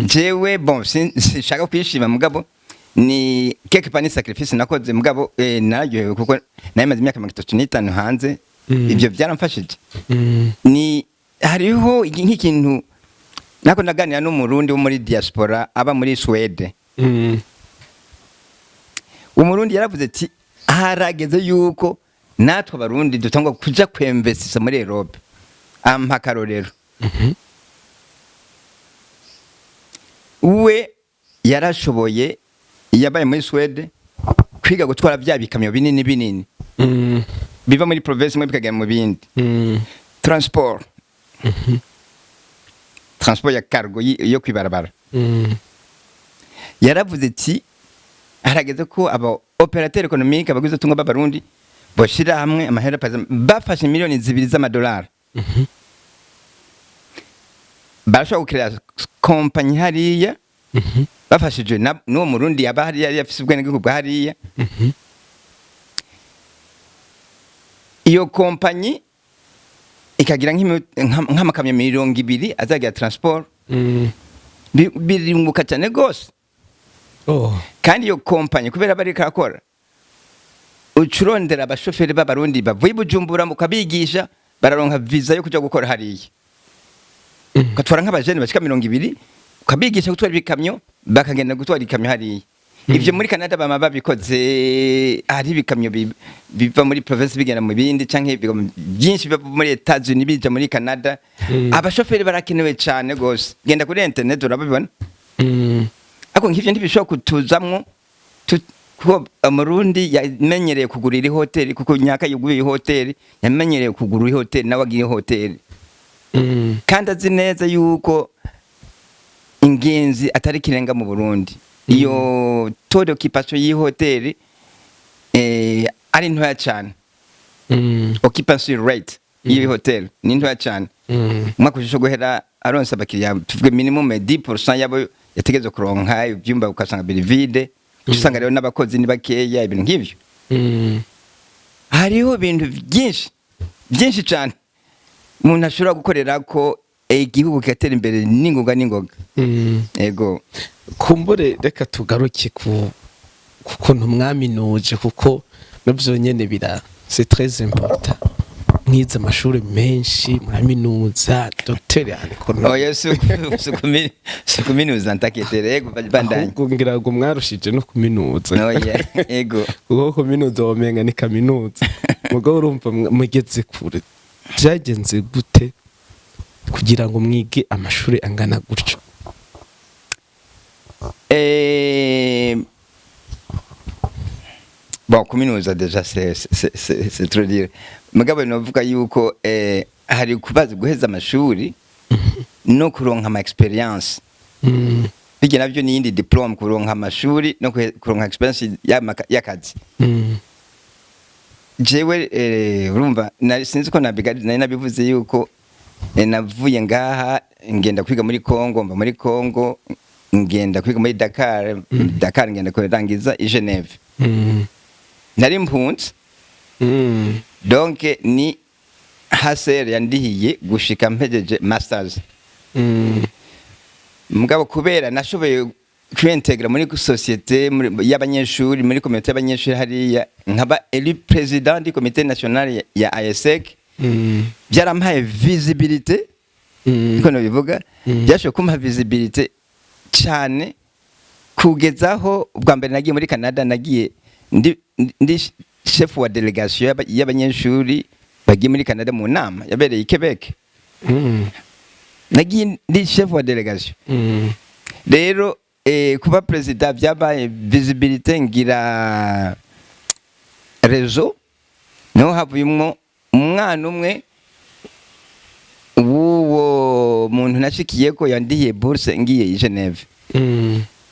Jewe, bon, sinshaka kwishima, mugabo ni quelque part ni sacrifice nakoze, mugabo nararyohewe kuko nari maze imyaka 35 hanze. Ibyo byaramfashije. Ni hariho nk'ikintu nako naganira n'umurundi wo muri diaspora aba muri Suède. Umurundi yaravuze ati harageze yuko natwe abarundi dutangwa kuja kwinvestisa muri Europe. Ampa akarorero. We yarashoboye, yabaye muri Suède kwiga gutwara bya bikamyo binini binini biva muri province imwe bikagera mu bindi. Transport ya cargo yo kwibarabara. Yaravuze ati harageze ko aba opérateur économique, abagize tunga b'abarundi, boshira hamwe amahera. Par exemple, bafashe miliyoni 2 z'amadolari, barashobora gucréa kompanyi hariya, bafashije n'uwo murundi yaba hariya, yari afise ubwenegihugu bwa hariya. Iyo kompanyi ikagira nk'amakamyo 20 azagira transport. Birunguka cyane rwose. Kandi iyo kompanyi, kubera bariko arakora, uca urondera abashoferi b'abarundi bavuye i Bujumbura, mukabigisha, bararonka visa yo kuja gukora hariya. Ugatwara nk'abajene bashika 20, ukabigisha gutwara ibikamyo, bakagenda gutwara ikamyo hariya. Ibyo muri Canada bama babikoze, hari ibikamyo biva muri province bigenda mu bindi, canke ibikamyo byinshi biva muri Etats Unis bija muri Canada. Abashoferi barakenewe cyane gose, genda kuri internet urabibona. Ariko nk'ivyo ntibishobora kutuzamwo, kuko umurundi yamenyereye kugura iri hoteli, kuko nyaka yuguye hoteli, yamenyereye kugura hoteli, nawe agiye hoteli. Kandi azi neza yuko ingenzi atari kirenga mu Burundi. Iyo taux d'occupation y'ihoteli ari ntoya cyane. Occupancy rate y'iyi hoteli ni ntoya cyane. Umwaka ushobora guhera aronse abakiriya, tuvuge minimum 10% yabo yategerezwa kuronka, ibyumba ugasanga biri vide, usanga rero n'abakozi ni bakeya, ibintu nk'ivyo. Hariho ibintu byinshi byinshi cyane umuntu ashobora gukorera ko. Igihugu kigatera imbere n'ingoga n'ingoga. Ego. Kumbure reka tugaruke ku kuntu mwaminuje, kuko navyo nyene bira c'est très important. Mwize amashuri menshi, muraminuza, docteur en économie. Oya, si kuminuza ntaketere. Ego, bandanye. Ahubwo ngira ngo mwarushije no kuminuza. Oya, ego. Kuko kuminuza womenga ni kaminuza, mugabo urumva mugeze kure. Byagenze gute kugira ngo mwige amashuri angana gutyo? Bon, kuminuza déjà c'est trop dire. Mugabo novuga yuko hari kubaza guheza amashuri no kuronka ama expérience. Bijya navyo ni yindi diplôme, kuronka amashuri no kuronka expérience y'akazi. Jewe urumva sinzi ko nari nabivuze yuko navuye ngaha ngenda kwiga muri Congo, mva muri Congo ngenda kwiga muri Dakar, Dakar ngenda kurangiza i Geneve. Nari mpunzi. Donc ni HCR yandihiye gushika mpejeje masters. Mugabo kubera nashoboye kwintegra muri société y'abanyeshuri, muri communauté y'abanyeshuri hariya, nkaba élu président du comité national ya AIESEC, byarampaye visibilité. Niko nobivuga. Byashoboye kumpa visibilité cyane kugezaho ubwa mbere nagiye muri Canada, nagiye ndi chef wa délégation y'abanyeshuri bagiye muri Canada mu nama yabereye i Quebec. Nagiye ndi chef wa délégation. Rero kuba président byabaye visibilité, ngira réseau, niho havuyemo umwana umwe w'uwo muntu nashikiye ko yandihiye bourse ngiye i Geneve.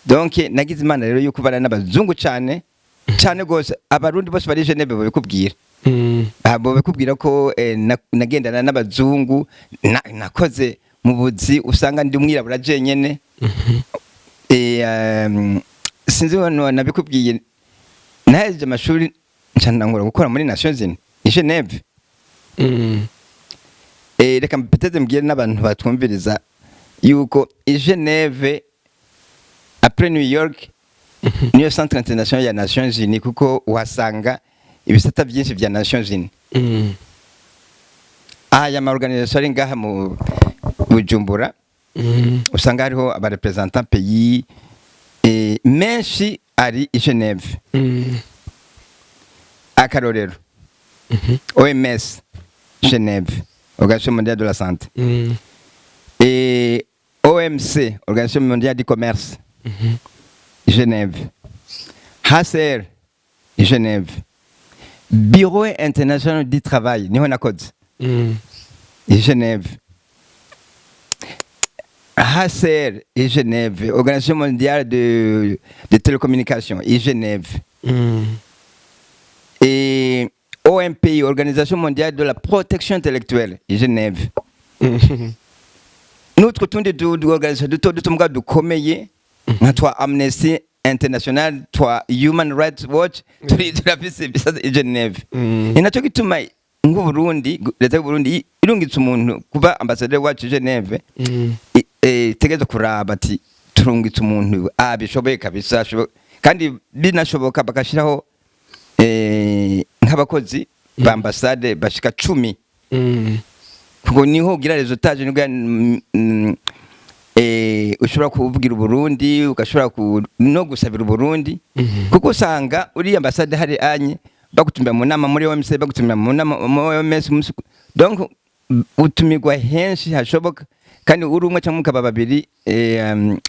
Donc nagize Imana rero yuko kubana n'abazungu cyane cyane gose. Abarundi bose bari i Geneve babikubwira. Babikubwira ko nagendana n'abazungu, nakoze mu buzi usanga ndi umwirabura jenyene. Sinzi hano nabikubwiye, nahejeje amashuri nca ntangura gukora muri Nations Unies i Geneve. Reka peut-être mbwire n'abantu batwumviriza yuko i Geneve, après New York, niyo centre international ya Nations Unies, kuko uhasanga ibisata byinshi vya Nations Unies. Aya ma organisation ari ngaha mu Bujumbura, usanga hariho aba représentants pays menshi ari i Geneve. Akarorero, OMS Genève, Organisation mondiale de la santé, et OMC, Organisation mondiale du commerce, Genève, HCR Genève, Bureau international du travail, niho nakoze, Genève, HCR et Genève, Organisation mondiale de télécommunications et Genève, et OMPI, Organisation mondiale de la protection intellectuelle et Genève. N'utwo tundi du organisation duto duto mbwa dukomeye nka twa Amnesty International, twa Human Rights Watch, turi turafise ibisata i Geneve. Ni nacyo gituma nk'Uburundi, leta y'Uburundi irungitse umuntu kuba ambassadeur wacu i Geneve, itegerezwa kuraba ati turungitse umuntu abishoboye kabisa, kandi binashoboka bagashiraho nk'abakozi ba ambasade bashika 10, kuko niho ugira réseautage, nibwo ushobora kuvugira Uburundi, ugashobora no gusabira Uburundi, kuko usanga uri ambasade hari anye bagutumira mu nama muri OMC, bagutumira mu nama muri OMS, donc utumirwa henshi hashoboka, kandi uri umwe cyangwa mukaba babiri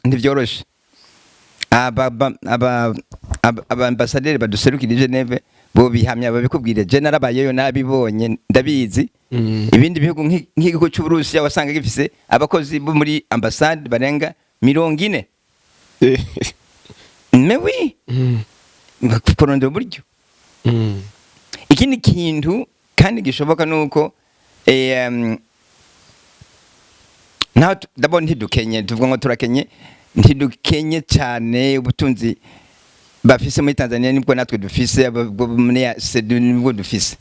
ntivyoroshe. Aba ambasaderi baduserukira i Geneve bo bihamya, babikubwire. Je narabayeyo, nabibonye, ndabizi. Ibindi bihugu nk'igihugu cy'Uburusiya wasanga gifise abakozi bo muri ambasade barenga 40. Mais oui, kurondera uburyo. Ikindi kintu kandi gishoboka nuko naho d'abord ntidukenye, tuvuga ngo turakenye, ntidukenye cyane. Ubutunzi bafise muri Tanzania nibwo natwe dufise, bwo muri SEDU nibwo dufise.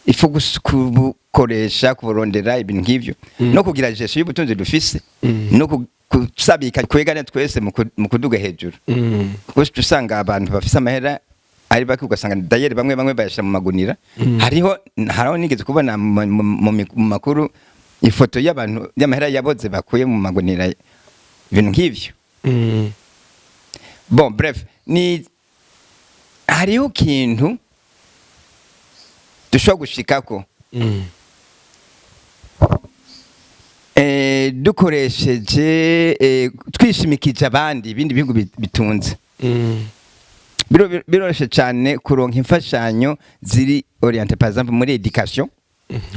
Il faut kubukoresha, kuburondera, ibintu nk'ivyo, no kugira gestion y'ubutunzi dufise, no kusabika kwegana twese mu kuduga hejuru, kuko usanga abantu bafise amahera ari bake, ugasanga dayeri bamwe bamwe bayashira mu magunira. Hariho nigeze kubona mu makuru ifoto y'abantu y'amahera yaboze bakuye mu magunira, ibintu nk'ivyo. Bon, bref, ni hariho ikintu dushobora gushikako dukoresheje twishimikije abandi, ibindi bihugu bitunze. Biroroshe cyane kuronka imfashanyo ziri orienté, par exemple muri éducation,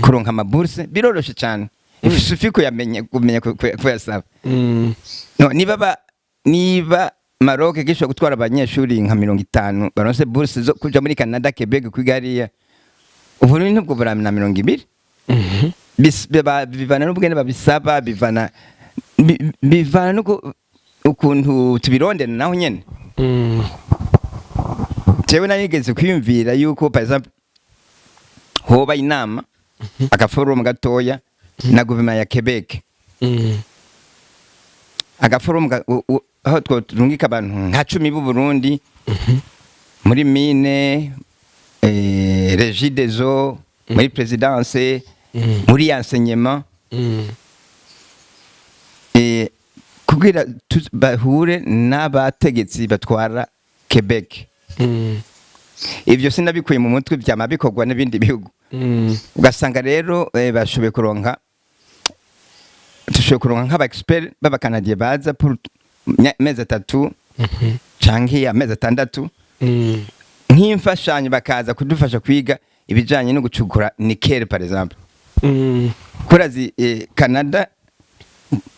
kuronka amabourse biroroshe cyane. Il suffit kuyamenya, kumenya kuyasaba. No, niba Maroc gishobora gutwara abanyeshuri nka 50 baronse bourse zo kuja muri Canada, Quebec, kwiga hariya, Uburundi ntibwo burana na 20. Bivana n'ubwene babisaba, bivana nuko ukuntu tubirondera naho nyene. Jewe narigeze kwiyumvira yuko, par exemple, hoba inama, agaforum gatoya na guverinoma ya Quebec, agaforum aho turungika abantu nka 10 b'u Burundi muri mine, régie des eaux, muri présidence, muri enseignement, kugira bahure n'abategetsi batwara Quebec. Ivyo sinabikuye mu mutwe, vyama bikorwa n'ibindi bihugu. Ugasanga rero bashoboye kuronka, dushoboye kuronka nk'aba expert b'abakanadiye baza pour mezi 3 canke amezi 6, nk'imfashanyo, bakaza kudufasha kwiga ibijanye no gucukura nickel, par exemple. Kurazi Canada,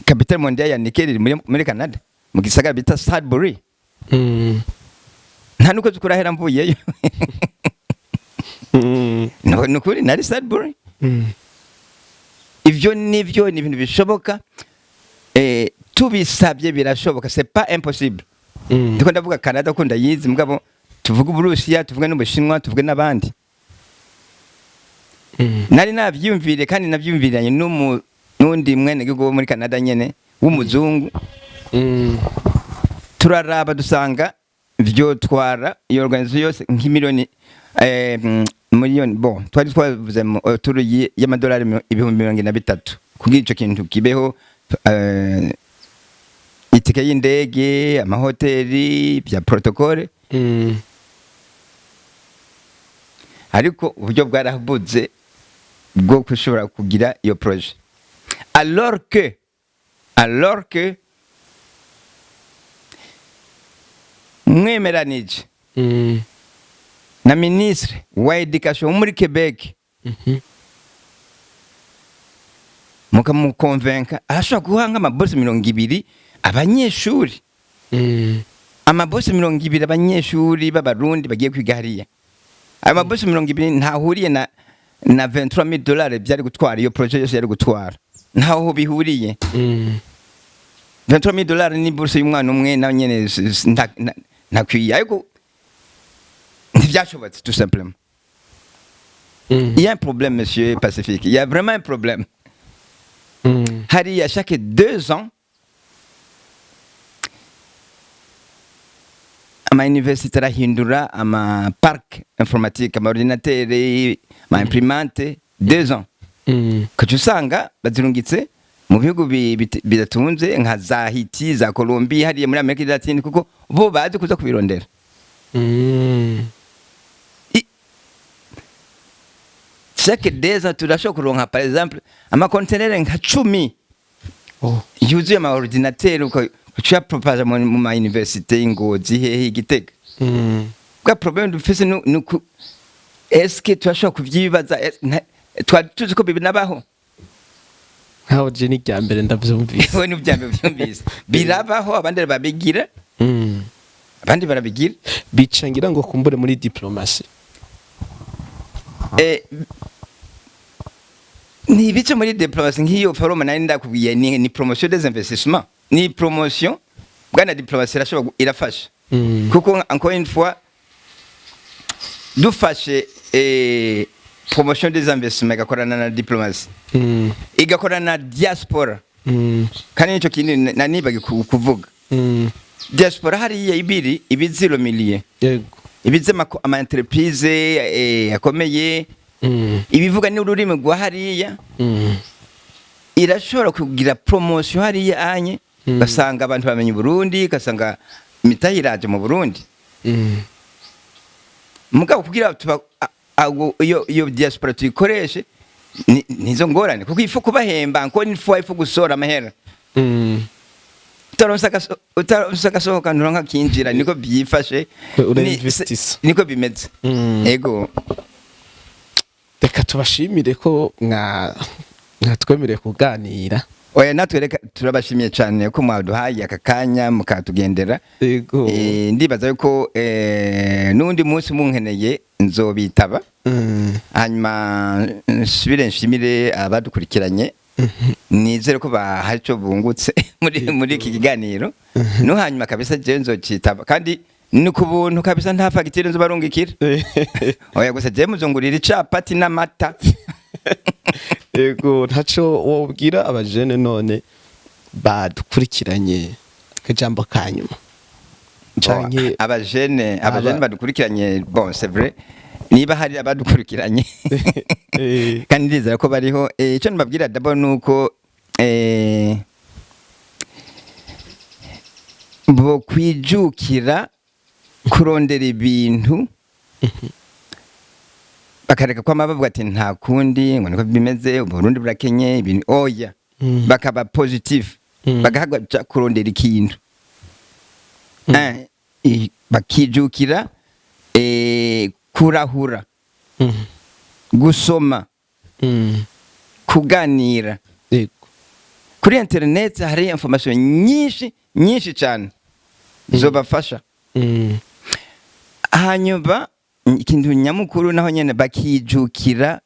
capitale mondiale ya nickel iri muri Canada, mu gisagara bita Sudbury. Nta nuko kurahera mvuyeyo. No, nukuri nari Sudbury. Ivyo nivyo ni ibintu bishoboka, tubisabye birashoboka, c'est pas impossible. Ndiko ndavuga Canada ko ndayizi, mugabo tuvuge Uburusiya, tuvuge n'Ubushinwa, tuvuge n'abandi. Nari navyiyumvire kandi navyumviranye n'undi mwene gihugu wo muri Canada nyene w'umuzungu. Turaraba dusanga vyotwara iyo organisation yose nk'imiliyoni, miliyoni, bon, twari twavuze mu autour y'amadolari 43,000 kugira ico kintu kibeho, itike y'indege, amahoteli, bya protocole. Ariko uburyo bwarabuze bwo gushobora kugira iyo projet, alors que mwemeranije na ministre wa éducation wo muri Quebec, mukamukonvenka, arashobora guha nk'amabourse 20 abanyeshuri, amabourse 20 abanyeshuri b'Abarundi bagiye kwiga hariya. Ayo mabourse 20 ntahuriye na 23,000 dollars byari gutwara iyo projet yose yari gutwara, ntaho bihuriye. 23,000 dollars ni bourse y'umwana umwe, nawe nyene ntakwiye, ariko ntibyashobotse, tout simplement. Il y a un problème, monsieur Pacifique, il y a vraiment un problème. Hariya chaque 2 ans ama université arahindura ama parc informatique, ama ordinateur, ama imprimante, 2 ans. Ukaca usanga bazirungitse mu bihugu bidatunze nka za Haiti, za Colombie, hariya muri Amerika Latine, kuko bo bazi kuza kubirondera. Chaque 2 ans turashobora kuronka, par exemple, amakontenere nka 10 yuzuye ama ordinateur, ukaca uyapropaja mu ma université y'Ingozi, hehe, Igitega. Bwa problème dufise nuku eske turashobora kuvyibaza, twari tuzi ko binabaho? Nkaho je ni irya mbere ndavyumvise. We n'ubyambe vyumvise, birabaho, abandi babigira. Abandi barabigira. Bica ngira ngo kumbure muri diplomatie. Ntibice muri diplomatie. Nk'iyo forum nari ndakubwiye ni promotion des investissements, ni promotion bwana. Diplomatie irashobora irafasha, kuko encore une fois dufashe promotion des investissements, igakorana na diplomatie, igakorana na diaspora. Kandi nicyo kintu nanibagi kuvuga. Diaspora hariya ibiri ibiziro miliye, ibize ama entreprise akomeye, ibivuga n'ururimi rwa hariya, irashobora kugira promotion hariya anye, ugasanga abantu bamenya Burundi, ugasanga imitahe iraje mu Burundi. Mugabo kugira tuba iyo diaspora tuyikoreshe, nizo ngorane, kuko ifu kubahemba ngo ni ifu gusora amahera. Utaronse agasohoka nturonka kinjira, niko byifashe. Urainvestisa. Niko bimeze. Ego. Reka tubashimire ko mwatwemereye kuganira. Oya, natwe reka turabashimiye cyane ko mwaduhaye aka kanya mukatugendera. Ndibaza yuko n'undi munsi munkeneye nzobitaba. Hanyuma nsubire nshimire abadukurikiranye, nizere ko hari icyo bungutse muri iki kiganiro. No hanyuma kabisa jewe nzocitaba, kandi ni ku buntu kabisa, nta fagitire nzobarungikira. Oya, gusa jewe muzungurira icapati n'amata. Ego, ntaco wobwira abajene none badukurikiranye, akajambo ka nyuma canke? Abajene badukurikiranye, bon, c'est vrai, niba hari abadukurikiranye, kandi ndizera ko bariho, icyo nababwira d'abord nuko bo kwijukira kurondera ibintu, bakareka kwama bavuga ati nta kundi, ngo niko bimeze, Burundi burakenye ibintu. Oya, bakaba positif, bagahaga kurondera ikintu. Bakijukira kurahura, gusoma, kuganira. Kuri internet hari information nyinshi nyinshi cyane zobafasha. Hanyuma ikintu nyamukuru naho nyene, bakijukira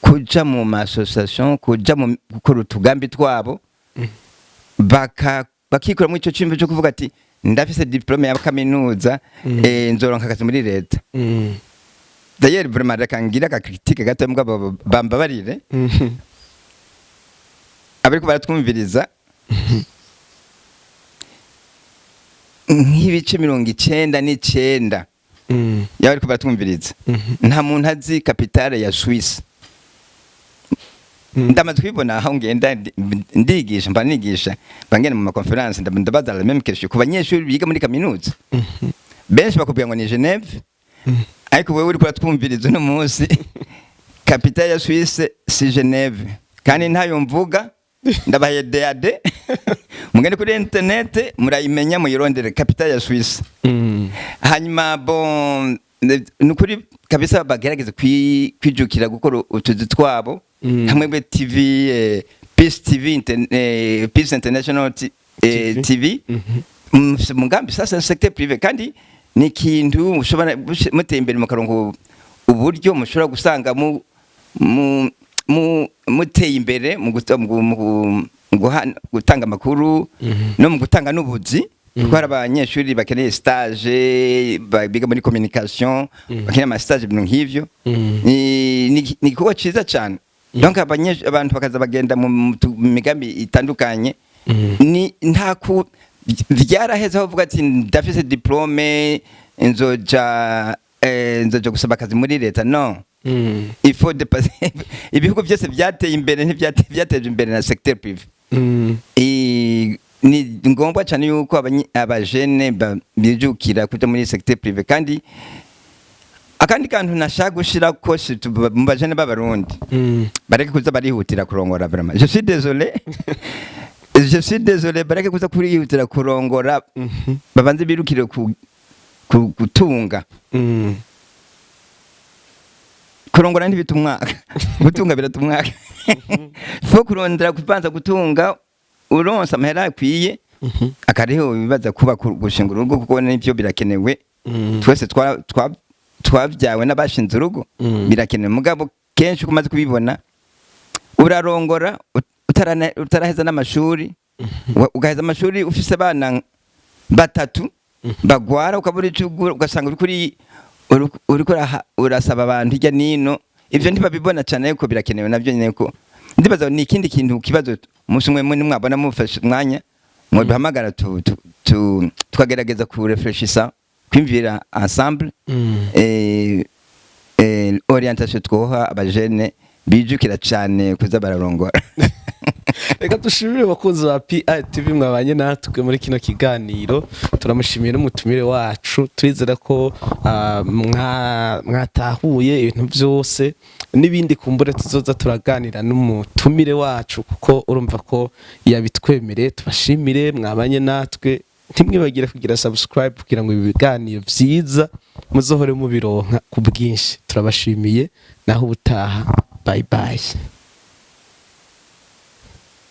kuja mu ma association, kuja mu gukora utugambi twabo, bakikura muri ico cyumba cyo kuvuga ati ndafise diplôme ya kaminuza, nzoronka akazi muri leta. D'ailleurs, vraiment, reka ngira aka critique gato, mbwa bambabarire abariko baratwumviriza, nk'ibice 99 y'abariko baratwumviriza, nta muntu azi capitale ya Suisse. Ndamaze kubibona aho ngenda ndigisha, mba nigisha, mba ngenda mu ma conférences, ndabaza la même question ku banyeshuri biga muri kaminuza. Benshi bakubwira ngo ni Geneve, ariko wewe uriko uratwumviriza uno munsi, capitale ya Suisse si Geneve, kandi ntayo mvuga. Ndabahaye DAD, mugende kuri internet murayimenya, muyirondere capitale ya Suisse. Hanyuma bon, ni ukuri kabisa bagerageza kwijukira gukora utuzi twabo, hamwe bwe TV, Peace TV, Peace International TV. TV. Mugambi sasa secteur privé, kandi ni ikintu mushobora muteye imbere mukaronka uburyo mushobora gusanga mu muteye imbere mu gutanga amakuru no mu gutanga n'ubuzi, kuko hari abanyeshuri bakeneye stage, biga muri communication, bakeneye ama stage, ibintu nk'ivyo. Ni igikorwa ciza cyane. Donc abantu bakaza bagenda mu migambi itandukanye. Ni nta ku vyaraheze aho uvuga ati ndafise diplôme, nzoja gusaba akazi muri leta. No, il faut dépasser. Ibihugu byose byateye imbere ntibyateje imbere na secteur privé. Ni ngombwa cyane yuko abajene bijukira kuja muri secteur privé. Kandi akandi kantu nashaka gushira ko mu bajene b'Abarundi, bareke kuza barihutira kurongora. Vraiment, je suis désolé, je suis désolé, bareke kuza kurihutira kurongora, babanze birukire ku gutunga. Kurongora ntibita umwaka, gutunga birata umwaka. Faut kurondera kubanza gutunga, uronsa amahera akwiye, akariho bibaza kuba gushinga urugo, kuko nivyo birakenewe. Twese twabyawe n'abashinze urugo. Birakenewe, mugabo kenshi uko umaze kubibona, urarongora utaraheza n'amashuri, ugaheza amashuri ufise abana batatu bagwara, ukabura ico ugura, ugasanga uri kuri uriko urasaba abantu hirya nino. Ivyo ntibabibona cyane, ariko birakenewe navyo nyene, ko ndibaza ni ikindi kintu, kibazo umunsi umwe nimwabona mufashe umwanya mwoduhamagara, tukagerageza kurefreshisa, kwimvira ensemble orientation twoha abajene bijukira cyane kuza bararongora. Reka dushimire abakunzi ba PITV mwabanye natwe muri kino kiganiro. Turamushimiye n'umutumire wacu. Turizera ko mwatahuye ibintu byose n'ibindi kumbure tuzoza turaganira n'umutumire wacu, kuko urumva ko yabitwemereye. Tubashimire mwabanye natwe. Ntimwibagire kugira subscribe kugira ngo ibi biganiro byiza muzohore mubironka ku bwinshi. Turabashimiye, naho ubutaha. Bye bye.